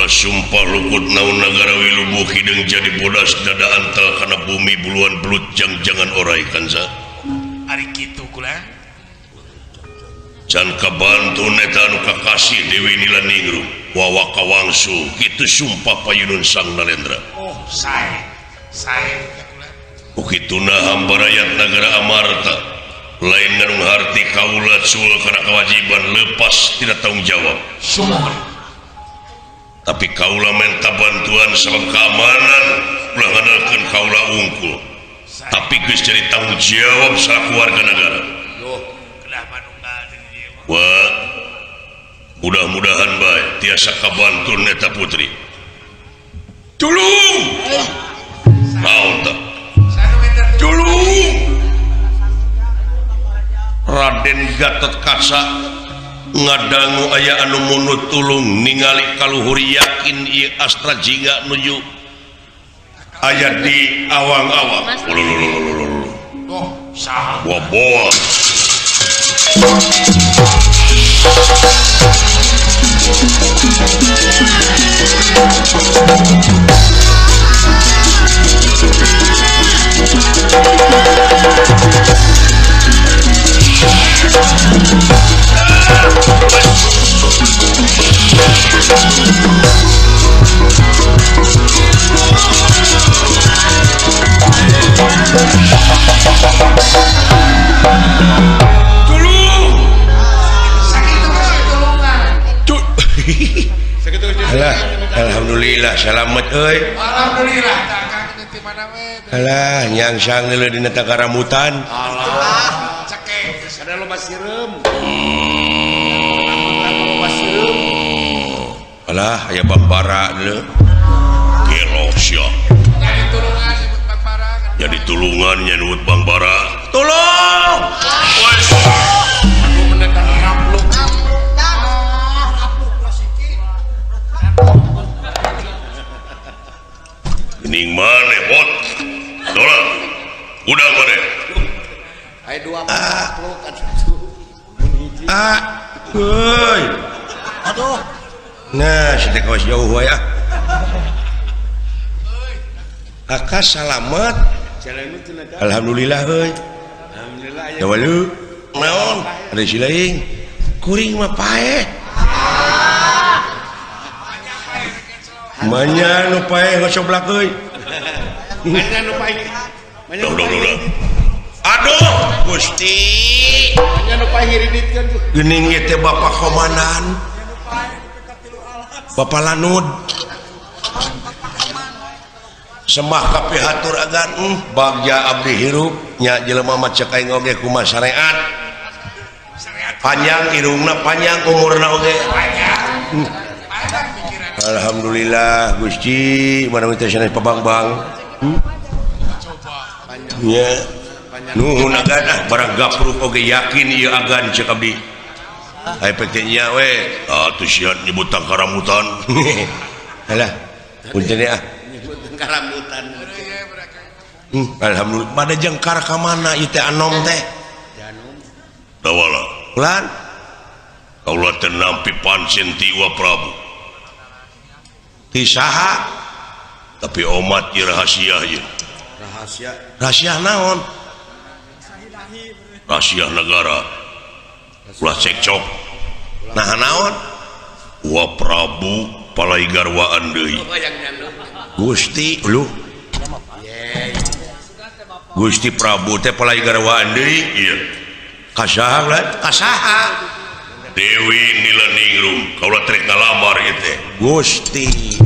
Kaula sumpah lukut naun nagara wilubuh hideung jadi bodas dada antal kana bumi buluan belut jang-jangan orai kanza. Ari kitu kula. Can kabantu neta anu kakasih Dewi Nilaningrum wawa kawangsu kitu sumpah payunun Sang Nalendra. Oh, sae. Sae kula. Ukituna hamba rakyat nagara Amarta lain ngarung harti kaula sul kana kewajiban lepas tidak tanggung jawab. Sumur. Tapi kaula minta bantuan sabab keamanan ulah ngandalkeun kaula unggul. Tapi geus jadi tanggung jawab salaku warga negara. Duh, kedah manunggal deui ieu. Wah, mudah-mudahan bae tiasa kabantun eta putri. Tulung! Naon tah? Tulung! Raden Gatot Kaca ngadangu aya anu munut tulung ningali kaluhur yakin ieu Astra Jingga nuju aya di awang-awang. Oh, saha? Boa. Tulung! Sakitu geus tulungan. Alah, alhamdulillah selamat euy. Alhamdulillah tah Kang di mana we. Alah, nyangsang deuleu dina tangkaramutan. Alah, cekek ada loba sireum. Loba sireum. Alah, aya Bambara deuleu. Gelo sia. Jadi tulungan nyebut Bambara. Jadi tulungan nyebut Bambara. Tolong! Aku mendatang rapluk. Gening maneh bot. Tolong. Udah maneh. Aya dua rapluk atuh. Ah. Heuy. Aduh. Nah, si teh kawas jauh wae ah. Akas salamet. Alhamdulillah heuy. Alhamdulillah aya. Dawalu. Naon? Ada si lain. Kuring mah paeh. Manya nu paeh ngocoblak euy. Manya nu paeh. Manya nu paeh. Aduh, Gusti. Manya nu paeh ngiriditkeun. Geuning ieu teh Bapak Komandan. Bapak Lanud. Sembah kapihatur agan bagja abdi hirup nya jelema mah cek aing oge kumaha syariat. Panjang irungna panjang umurna oge. Panjang. Alhamdulillah Gusti mana teh sanes pabangbang. Nya nuhun agan ah barang gapruk oge yakin ieu agan cek abdi. Aya teh nya we atuh sia nyebut tangkaramutan. Alah punten ah nyebut tangkaramutan. Alhamdulillah pada jengkar ka mana ieu teh anom teh? Dawala. Ulan kaula teh nampi pancen ti Wa Prabu. Ti saha? Tapi omat ieu rahasia ieu. Rahasia. Rahasia naon? Rahasia negara. Ulah cekcok. Nah naon? Wa Prabu palai garwaan deui. Gusti lu. Gusti Prabu teh palai garwaan deui ieu. Kasaha lah? Kasaha? Dewi Nilaningrum kaula trek ngalamar ieu teh. Gusti.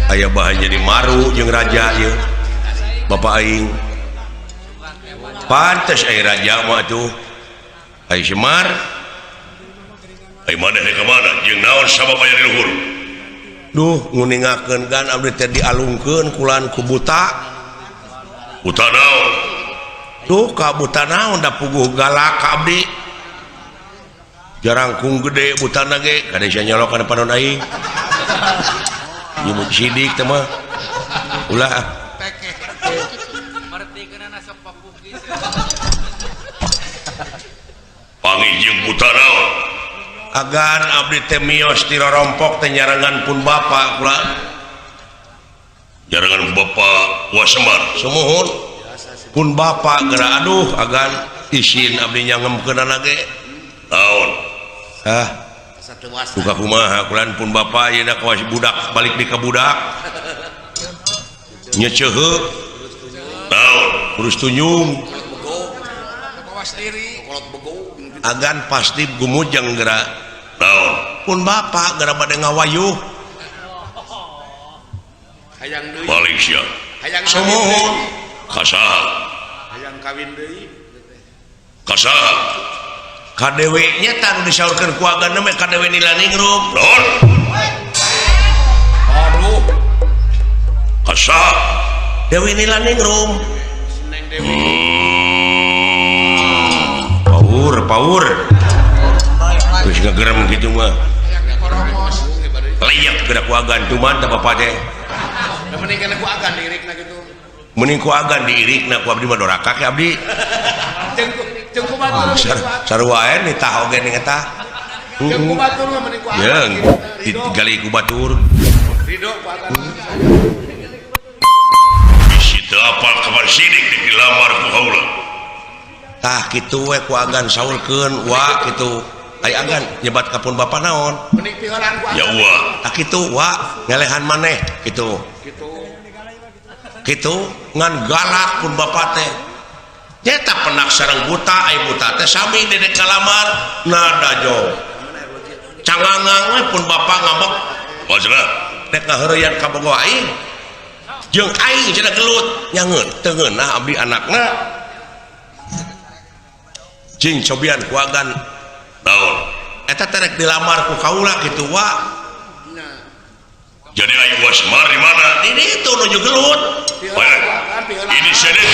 Aya bahan jadi maru jeung raja ieu. Bapak aing. Pantes aya raja mah atuh. Ai Semar. Ai maneh ka mana jeung naon sabab aya di luhur? Duh, nguningakeun gan abdi teh dialungkeun kulan ku buta. Buta naon? Duh, ka buta naon da puguh galak ka abdi. Jarangkung gede butana ge kade sia nyolok kana panon aing. Nyebut sidik teh mah. Ulah. Panggih jeung buta naon? Agan abdi teh mios ti rorompok teh nyarengan pun bapa kula. Nyarengan bapa Wa Semar. Sumuhun. Pun bapa geura aduh agan isin abdi nyangemkeunana ge. Naon? Hah? Duka kumaha kulan pun bapa ayeuna kawas budak balik di ka budak. Nyeceuheuh. Naon? Kurus tunjung. Agan pasti gumujeng geura. Naon? Pun bapa geura bade ngawayuh. Hayang deui. Balik sia. Hayang sumuhun. Ka saha? Hayang kawin deui. Ka saha? Ka dewe nya tah nu disaurkeun ku agan mah ka dewe Nilaningrum. Naon? Aduh. Ka saha? Dewi Nilaningrum. Seneng Dewi. Paur, paur. Terus ngegerem gitu mah. Layak geura ku agan cuman tah bapak teh. Mending kana ku agan diirikna gitu. Mending ku agan diirikna ku abdi mah doraka ke abdi. Jeung ku batur. Sarua ae nitah oge ning eta. Jeung ku batur mah mending ku agan. Jeung digali ku batur. Ridho ku agan. Bisi teu apal kabar sidik dilamar ku haula. Tah kitu we ku agan saurkeun wa kitu. Ai agan nyebat ka pun bapa naon? Mending piheuraan ku agan. Ya wa. Tah kitu wa ngelehan maneh kitu. Kitu. Kitu ngan galak pun bapa teh. Nyata penak sareng buta ai buta teh sami dedek kalamar nada jo. Cangangang we pun bapa ngambek. Maksudna rek ngaheureuyan ka bogo aing. Jeung aing cenah gelut nyangeun teu ngeunah abdi anakna. Cing cobian ku agan naon eta teh rek dilamar ku kaula kitu wa. Jadi aing Wa Semar di mana? Di ditu nuju gelut. Ini sedek.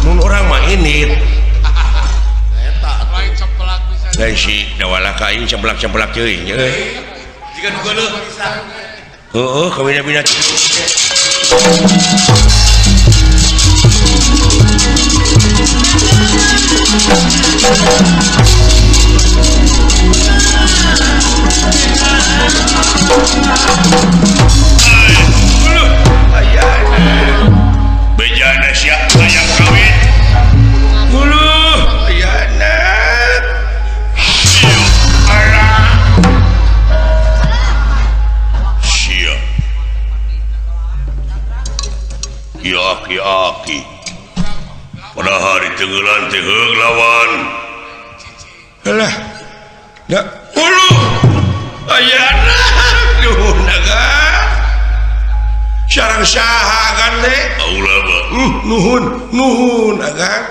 Mun urang mah ini. Lain cempelak bisa. Lain si dawala ka aing cempelak-cempelak teuing euy. Jiga nu geuleuh bisa. Heeh, kabina-bina. Bejana sia hayang kawin. Uluh, ayana. Sia. Ya aki-aki. Pada hari tenggelan teh heug lawan. Alah. Da uluh. Ayana. Nuhun agan. Sareng saha agan teh? Aula mah. Nuhun, nuhun agan.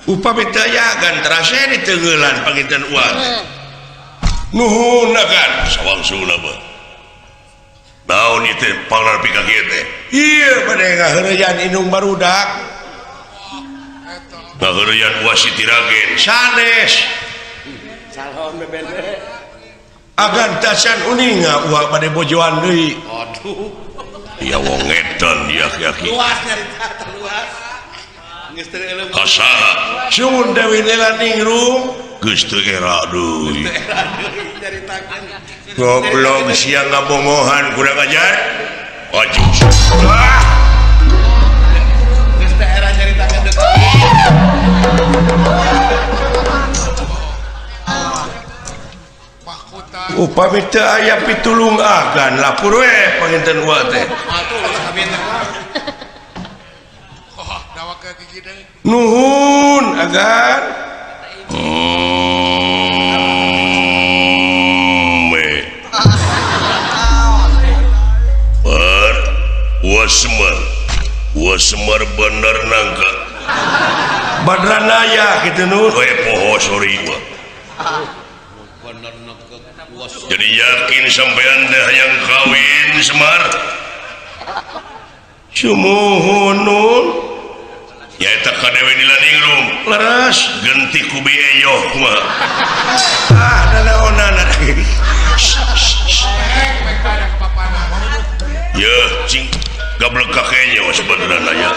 Upami teu aya agan terase ditenggelan panginten uang. Nuhun agan sawangsulna mah. Naon ieu teh panglar pika kieu teh? Ieu bade ngaheureyan indung barudak. Ngaheureyan Wa Siti Ragen sanes. Calon bebene. Agan tacan uninga uwa bade bojoan deui. Aduh. Ya wong edan ya aki-aki. Luas nyarita luas. Geus teu eleuh. Ka saha? Sumun Dewi Nilaningrum geus teu era deui. Teu era deui nyaritakeun. Goblok sia ngabongohan kurang ajar. Maju. Ah. Geus teu era nyaritakeun deui. Upami teu aya pitulung agan lapur we panginten uwa teh. Nuhun agan. Bar Wa Semar. Wa Semar bener nangka. Badranaya kitu nu. We poho sorry mah. Jadi yakin sampean teh hayang kawin Semar? Sumuhun nun. Nyaeta ka Dewi Nilaningrum. Leres genti ku bi eyoh kumaha. Ah, nanaonan. Yeuh, cing gablek ka kenyo sebenarnya.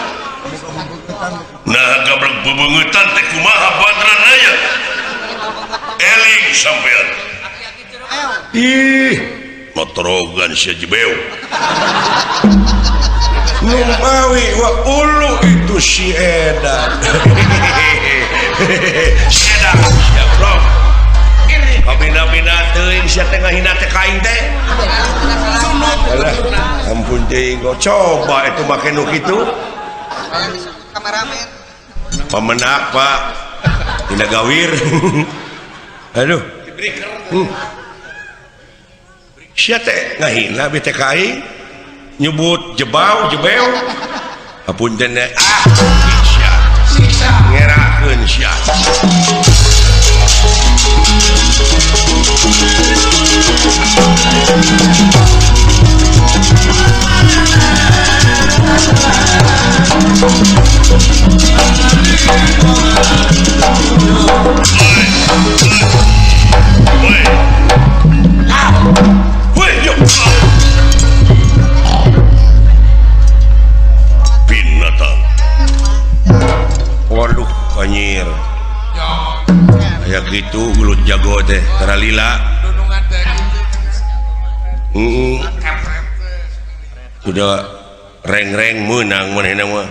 Nah gabrek bebeungetan teh kumaha Badran aya. Eling sampean. Ih, motorogan sia jebeu. Numawi wa ulu itu si edan. Si edan sia goblok. Kabina-bina teuing sia teh ngahina teh ka aing teh. Alah, ampun teuing coba itu make nu kitu. Kameramen. Pemenak, Pak. Tina gawir. Aduh. Sia teh ngahina bi teh ka aing. Nyebut jebau jebeu. Apunten teh. Ah, sia. Siksa. Ngerakeun sia. Binatang. Waduh, anjir. Kayak gitu gelut jago teh, tara lila. Sudah reng-reng menang manehna mah.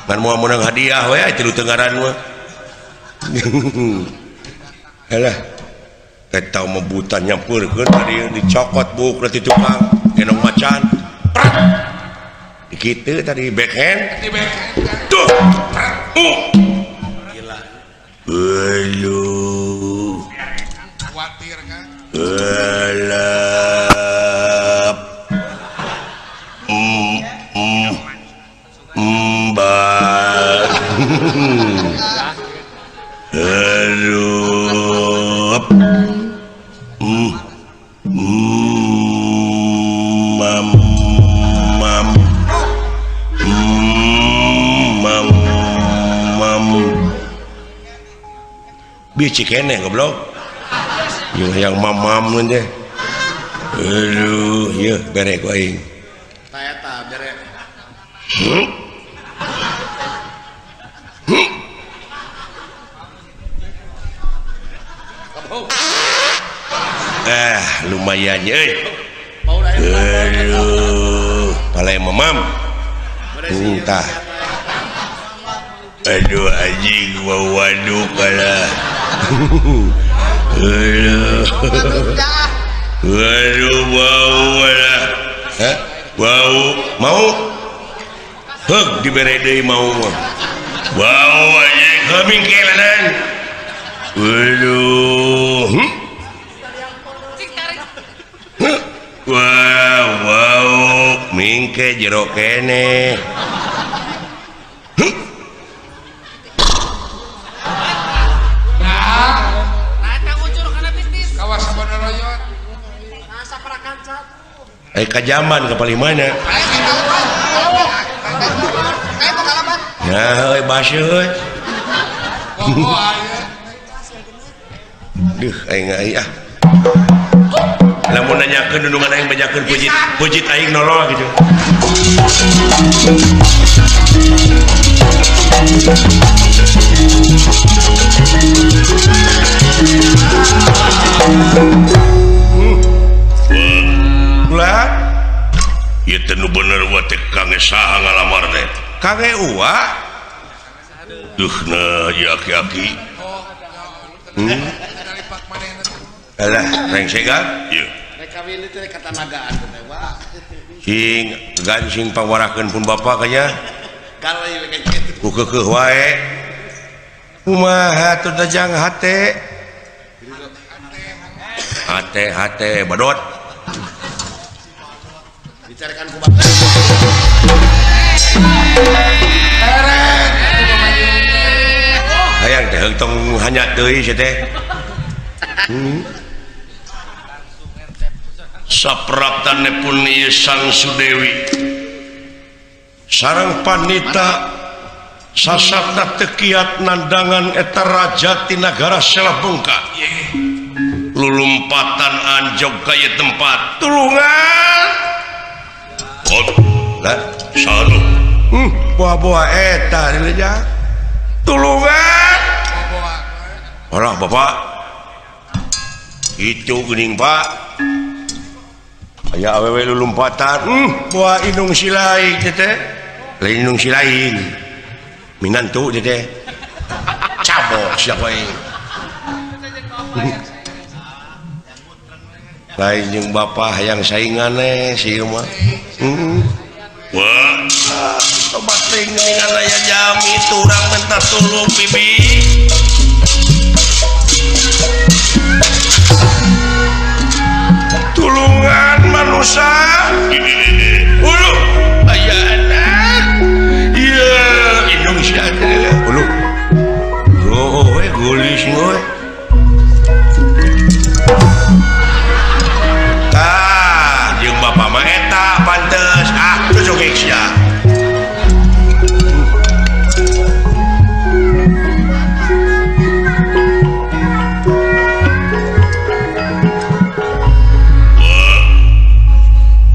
Ngan moal menang hadiah we tilu tengaran mah. Halah. Eta mebutan nyampeurkeun tadi dicokot buuk ti tukang gendong macan. Prat. Dikitu tadi backhand. Di backhand. Tuh. Gila. Aduh. Khawatir kan. Elap. Mbak. Aduh. Mam mam mam mam. Bieu keneh goblok. Yung hayang mamam teh. Aduh, ieu bere ku aing. Ta eta bere. Lumayan euy. Aduh, palai mamam. Entah. Aduh anjing waduh kalah. Aduh. Aduh bau lah. Hah? Bau mau? Heug dibere deui mau mah. Bau anjing heuh kelanan. Aduh. Wow, wow, mingke jero kene. Kajaman ke paling mana? Ya, euy baseuh euy. Duh, aing aing ah. Lamun nanyakeun dundungan aing bajakeun pujit, pujit aing nolol gitu. Ulah ieu teh nu bener wa teh kange saha ngalamar teh? Kange uwa. Duh na ieu aki-aki. Alah, rengsegan ieu. Rek kawin teh katanagaan teh wa. Sing gancing pangwarakeun pun bapa kanya. Galai we kitu. Ku keukeuh wae. Kumaha atuh dajang hate? Hate hate badot. Bicarakan ku bapak. Hayang teh heung tong hanya deui sia teh. Sapraptane pun ieu Sang Sudewi sareng panita sasatna teu kiat nandangan eta raja ti nagara Selabengka. Lulumpatan anjog ka ieu tempat. Tulungan. Lah, sanu. Boa-boa eta dileja. Tulungan. Alah bapak. Itu geuning pak. Aya awewe lulumpatan. Boa indung silaing teh teh. Lain indung silaing. Minantu teh teh. Cabok sia aing. Lain jeung bapak hayang saingan eh si ieu mah. Wah, tobat teuing geuningan aya jami turang minta tulung bibi. Tulungan manusia. Ulu, aya anak. Ieu indung sia teh. Ulu. Oh, we geulis we. Tah, jeung bapa mah eta pantes. Ah, cucuk sia.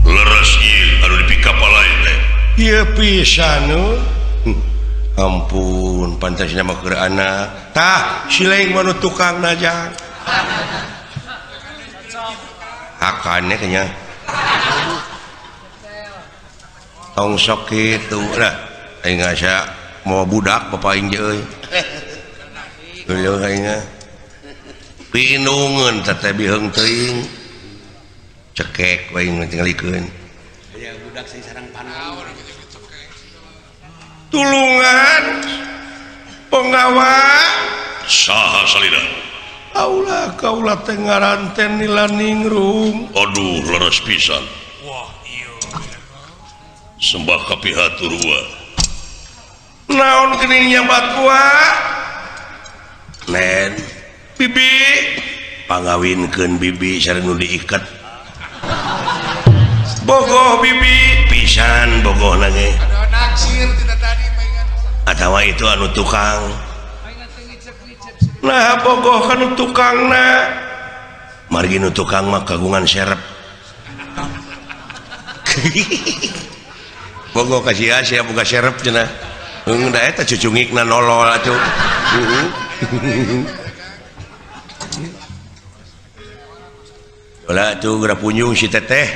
Leres ieu anu dipikapalai teh. Ieu pisan nu. Ampun, pantasna mah keur anak. Tah, silaing mah nu tukangna jang. Hakannya kayaknya. Tong sok kitu lah. Aing asa mau budak bapak aing ge euy. Geuleuh aing mah. Pinungeun teh biheung teuing. Cekek we aing tingalikeun. Aya budak sing sarang panon. Tulungan penggawa saha salira. Aula kaula teh ngaran teh Nilaningrum. Aduh leres pisan. Wah ieu. Sembah kapihatur wa. Naon geuning nyabat wa? Nen bibi pangawinkeun bibi sareng nu diiket. Bogoh bibi pisan bogohna ge. Naksir tidak tadi paingan. Atawa itu anu tukang. Nah bogoh kan tukangna. Margi nu tukang mah kagungan serep. Bogoh ka sia sia boga serep cenah. Heung da eta cucungikna nolol atuh. Ulah atuh geura punjung si teteh.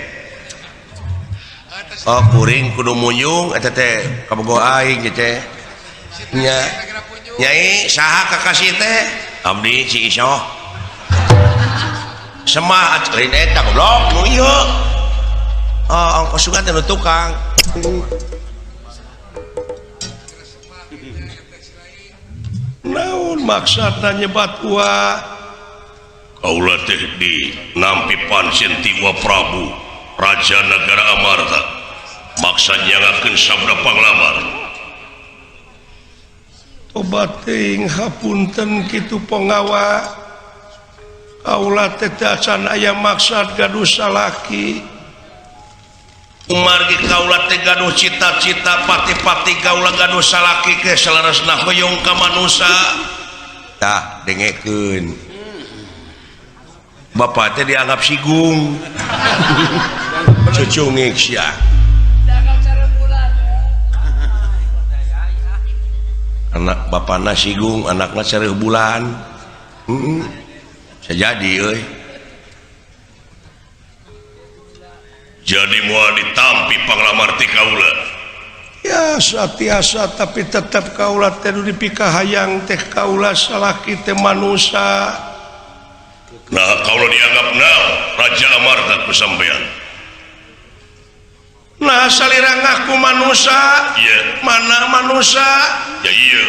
Oh kuring kudu munjung eta teh kabogoh aing teh. Nya. Nyai saha kakasih teh? Abdi si Isoh. Semah lain eta goblok nu ieu. Oh ongkos sugan teh nu tukang. Naon maksudna nyebat wa? Kaula teh di nampi pancen ti Wa Prabu Raja Nagara Amarta. Maksa nyangakeun sabda panglamar. Tobat teuing hapunten kitu penggawa. Kaula teh acan aya maksad gaduh salaki. Kumargi kaula teh gaduh cita-cita pati-pati kaula gaduh salaki ke saleresna hoyong ka manusa. Tah dengekeun. Bapak teh dianggap sigung. Cucungik sia. Anak bapana sigung, anakna sareuh bulan. Bisa jadi euy. Jadi moal ditampi panglamar ti kaula. Ya satiasa tapi tetep kaula teh nu dipikahayang teh kaula salaki teh manusa. Nah kaula dianggap naon Raja Amarta ku sampean. Nah salira ngaku manusa. Iya. Mana manusa? Ya iya.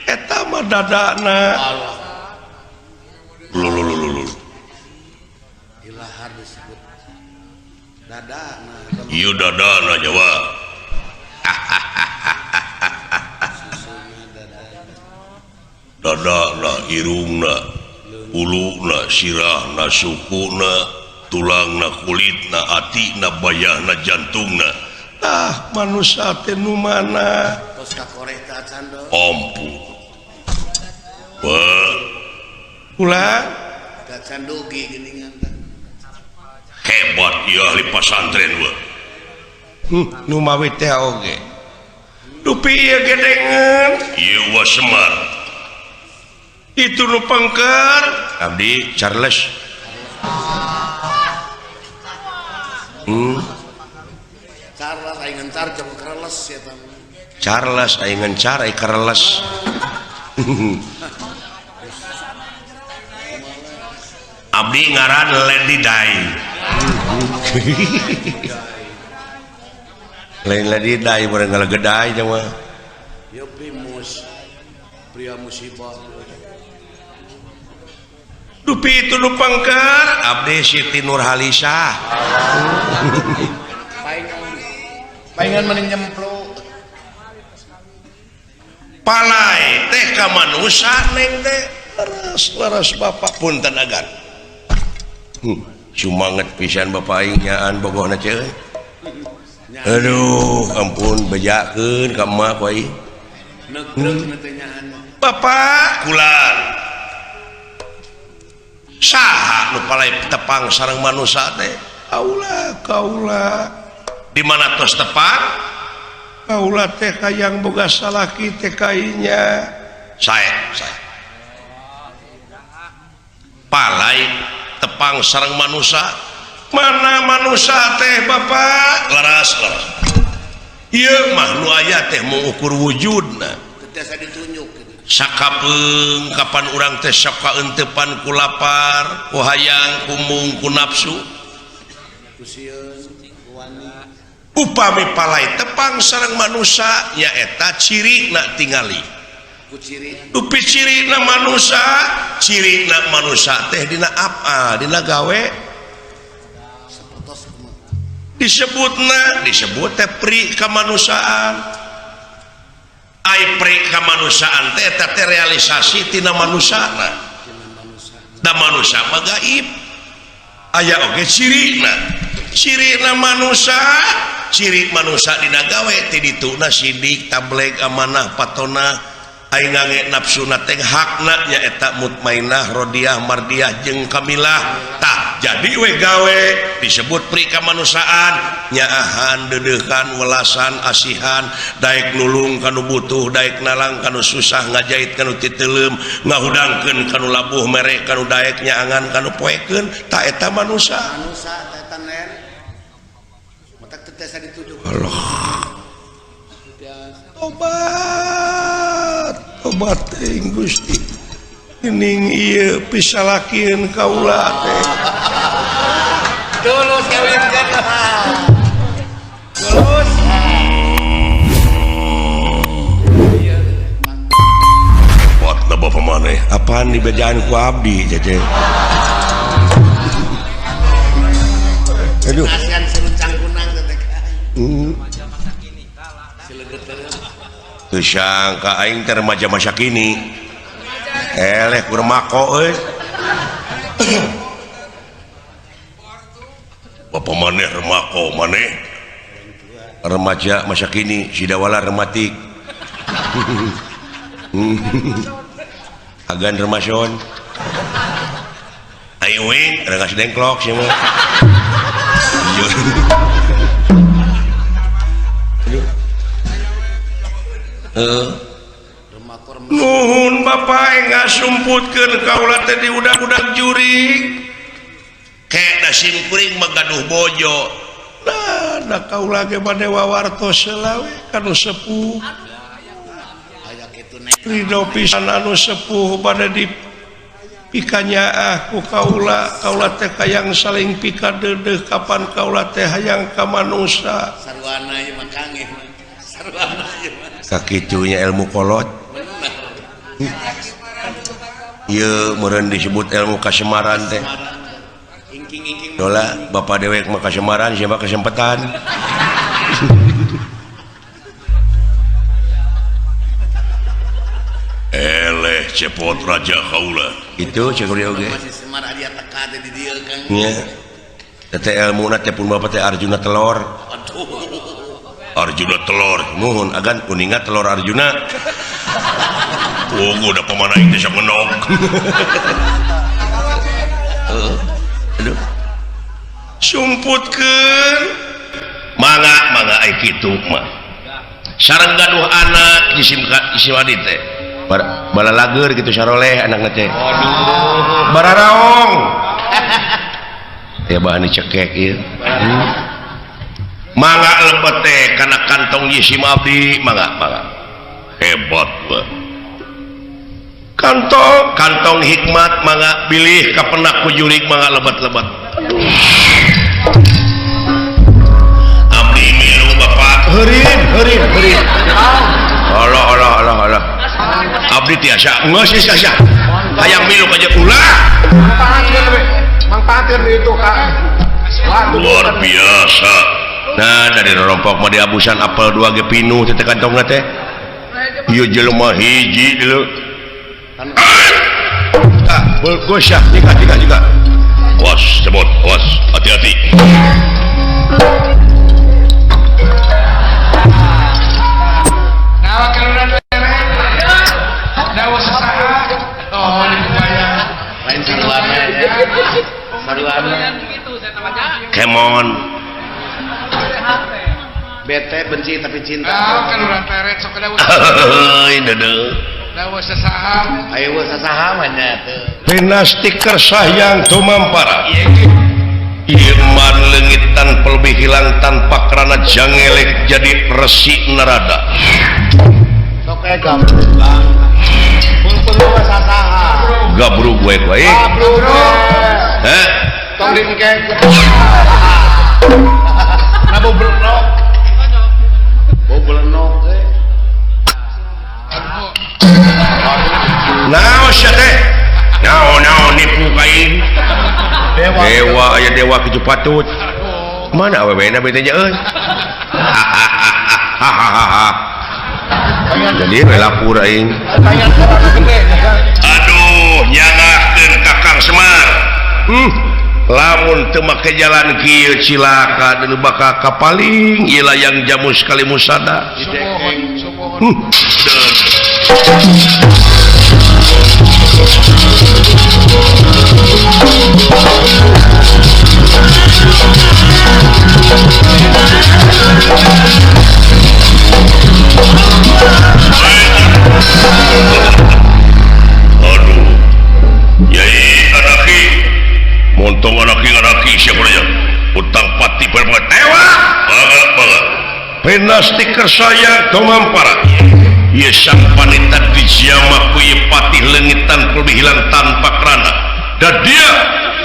Eta mah dadana. Lululululu. Ilahar disebut dadana. Ieu dadana Jawa. Dadana, irungna, uluna, sirahna, sukuna, tulangna, kulitna, atina, bayahna, jantungna. Tah manusa teh nu mana? Tos kakoreh teh acan do. Ampun. Wah. Ulah acan dugi geuningan teh. Hebat ieu ahli pasantren we. Nu mawi teh oge. Dupi ieu gedengeun ieu wa Semar itu nu pengker abdi Charles. Charles aing ngencar jeung kereles ya ta. Charles aing ngencar ai kereles. Abdi ngaran Lady Di. Lain Lady Di bareng ngalegedai teh mah. Ya primus. Pria musibah. Dupi itu nu pengker abdi Siti Nurhalisah. Paingan mending nyemplo. Palai teh ka manusa neng teh leres bapak punten agan. Sumanget pisan bapak aing nyaan bogohna ceuy. Aduh, ampun bejakeun ka emak ku aing. Bapak kulan. Saha nu palai tepang sareng manusa teh? Kaula, kaula. Di mana tos tepang? Kaula teh hayang boga salaki teh kainya. Sae, sae. Palai tepang sareng manusa. Mana manusa teh bapak? Leres, leres. Ieu mah nu aya teh mengukur wujudna. Teu tiasa ditunjuk. Sakapeung kapan urang teh sok kaentepan ku lapar, ku hayang, ku mung, ku nafsu. Upami palai tepang sareng manusa nyaeta cirina tingali. Dupi cirina manusa, cirina manusa teh dina apa, dina gawe. Disebutna, disebut teh pri kamanusiaan. Ai pri kamanusiaan teh eta teh realisasi tina manusana. Da manusa mah gaib. Aya oge cirina. Cirina manusa, ciri manusa dina gawe ti dituna sidik, tableg, amanah, patona, ai ngange nafsuna teh hakna nyaeta mutmainah, rodiah, mardiah jeung kamilah. Tah jadi we gawe disebut pri kamanusiaan, nyaahan, deudeuhan, welasan, asihan, daek nulung kanu butuh, daek nalang kanu susah, ngajait kanu titeuleum, ngahudangkeun kanu labuh, mere kanu daek, nyaangan kanu poekeun, tah eta manusa. Manusa teh eta nen. Matak teu tiasa ditujuk. Allah. Tobat, tobat teuing Gusti. Ining ieu pisalakieun kaula teh. Tulus kawinkeun. Tulus. Potna bapa maneh, apaan dibejaan ku abdi teh. Aduh. Kasihan seruncang kunang teh. Teu sangka aing teh remaja masa kini. Eleh ku remako euy. Bapak maneh remako maneh remaja masa kini sidawala rematik. Agan remason. Ayo wing rengas dengklok sia mah. Nuhun bapak ngasumputkeun kaula teh di udag-udag jurig. Kek da sim kuring mah gaduh bojo. Nah, da kaula ge bade wawartos heula we kanu sepuh. Ridho pisan anu sepuh bade di pikanyaah ku kaula, kaula teh hayang saling pikadeudeuh kapan kaula teh hayang ka manusa. Sarwana ieu mah kangge. Sarwana ieu mah. Kakitunya ilmu kolot. Ieu meureun disebut ilmu kasemaran teh. Dola bapak dewek mah kasemaran siapa kesempatan. Eleh cepot raja kaula. Itu cek oge. Semar aya teka teh di dieu Kang. Nya. Teh ilmuna teh pun bapak teh Arjuna telor. Aduh. Arjuna telor, nuhun agan kuninga telor Arjuna. Oh, udah pemana itu sok menok. Aduh. Sumputkeun. Mangga mangga ai kitu mah. Sareng gaduh anak jisim jisim adi teh. Balalager gitu saroleh anakna teh. Waduh. Bararaong. Ya bahan dicekek ieu. Mangga lebet teh kana kantong jisim abdi, mangga mangga. Hebat weh. Kantong kantong hikmat mangga bilih kapenak ku jurig mangga lebet-lebet. Abdi milu bapak heurin heurin heurin. Allah Allah Allah Allah. Abdi tiasa geus tiasa. Hayang milu ka ulah. Manfaatkeun itu Kak. Luar biasa. Nah dari rompok mah diabusan apel 2 ge pinuh teh kantongna teh. Ieu jelema hiji deuleu. Ah, bagus ya, jika jika jika. Awas, cebot, awas, hati-hati. Nawa keluran lere. Nawa sesaha. Oh, di kumaha. Lain saruana. Saruana. Kemon. Bete benci tapi cinta. Nawa keluran lere sok dawa. Heuy, deudeuh. Dawa sasaha. Ayo sasaha mah nya teu. Dina stiker sahyang tumampara. Iman leungit tanpa lebih hilang tanpa kerana jangelek jadi resi narada. Sok e gabrug bang. Pun sasaha. Gabrug we wae. Gabrug. Heh. Tong dingkeng. Na boblenok. Boblenok teh. Naon sia teh? Naon naon nipu ka aing. Dewa aya dewa kitu patut. Mana awewena bete nya euy. Jadi we lapur aing. Aduh, nyangahkeun Kakang Semar. Lamun teu make jalan kieu cilaka deuleu bakal kapaling ieu layang jamus kali musada. Aduh, Yai anaki, montong anaki anaki siapa aja, utang pati berbuat dewa, banget banget. Pena stiker saya tumampara. Ye sang panita dijama ku ye patih leungitan lebih hilang tanpa kerana. Dan dia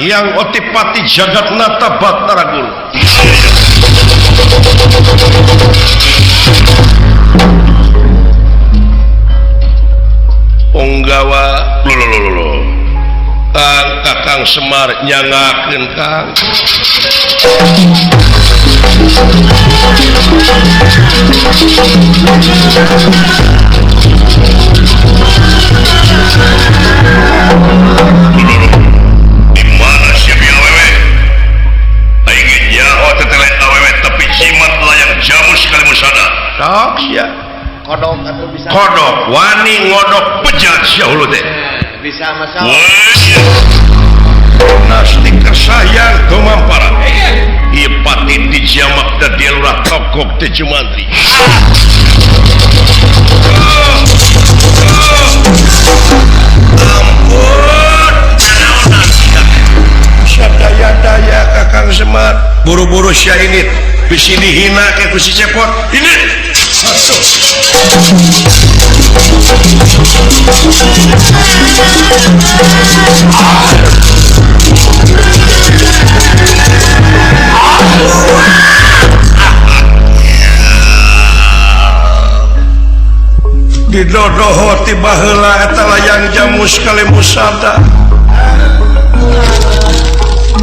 yang otipati jagat nata batara guru. Punggawa lho. Kang Kakang Semar nyangakeun Kang. Di mana siap awewe? Aing nyaho tetele awewe tapi jimat layang jamus kali musada. Tok sia. Kodok atuh bisa. Kodok wani ngodok bejat sia hulu teh. Bisa masalah. Nah stiker sayang tumampara. Ieu pati dijamak da dia lurah tokok teh Jumantri. Ampun, naonan sadaya-daya Kakang Semar. Buru-buru sia ini bisi dihina ke ku si Cepot. Ini satu. Didodoho tiba heula eta layang jamus kali musada.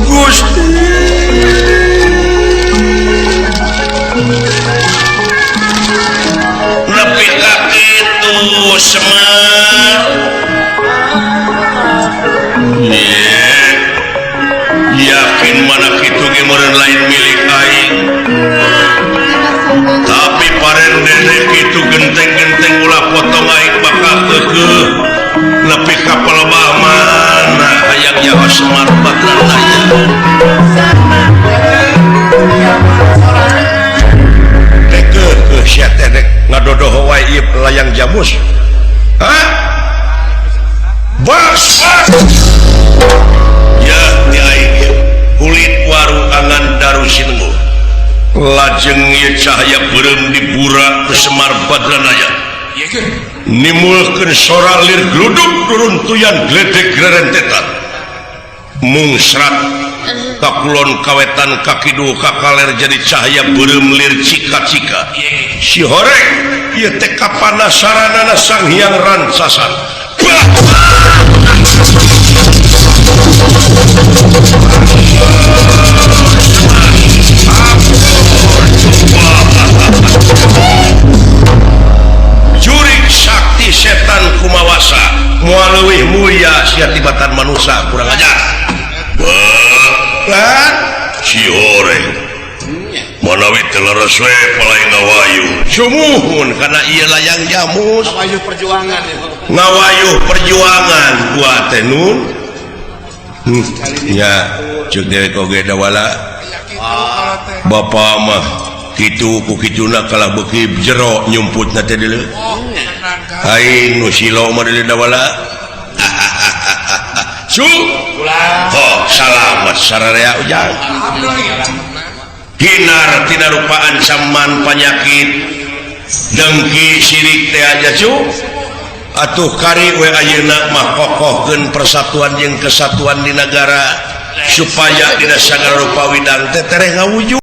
Gusti nepi ka kitu Semar. Yakin mana kitu ge meureun lain milik aing. Tapi paren dede kitu genteng-genteng ulah potong aing bakal keukeuh. Nepi ka palebah mana hayang nyaho Semar bakal aya. Teh keukeuh sia teh dek Ngadodoho wae ieu layang jamus. Hah? Bas. Ya ti aing kulit waru angan daru sinengguh. Lajeng ieu cahaya beureum dibura ku Semar Badranaya. Nimulkeun sora lir gluduk ruruntuyan gledek rerentetan. Mungsrat kakulon kawetan kakidul kakaler jadi cahaya beureum lir cika-cika. Si horeng ieu teh kapanasaranana Sang Hyang Rancasan. Jurik sakti setan kumawasa moal leuwih mulia sia tibatan manusa kurang ajar. Lan si horeng manawi teu leres we palai ngawayu sumuhun kana ieu layang jamus ngawayuh perjuangan ngawayuh perjuangan gua teh nun ya ceuk dewek oge dawala bapa mah kitu ku kituna kalah beuki jero nyumputna teh deuleu aing nu silo mah deuleu dawala su oh salamat sararea ujang hinar tina rupa ancaman penyakit dengki sirik teh aja cu atuh kari we ayeuna mah kokohkeun persatuan jeung kesatuan di negara supaya dina sagala rupa widang teh tereh ngawujud.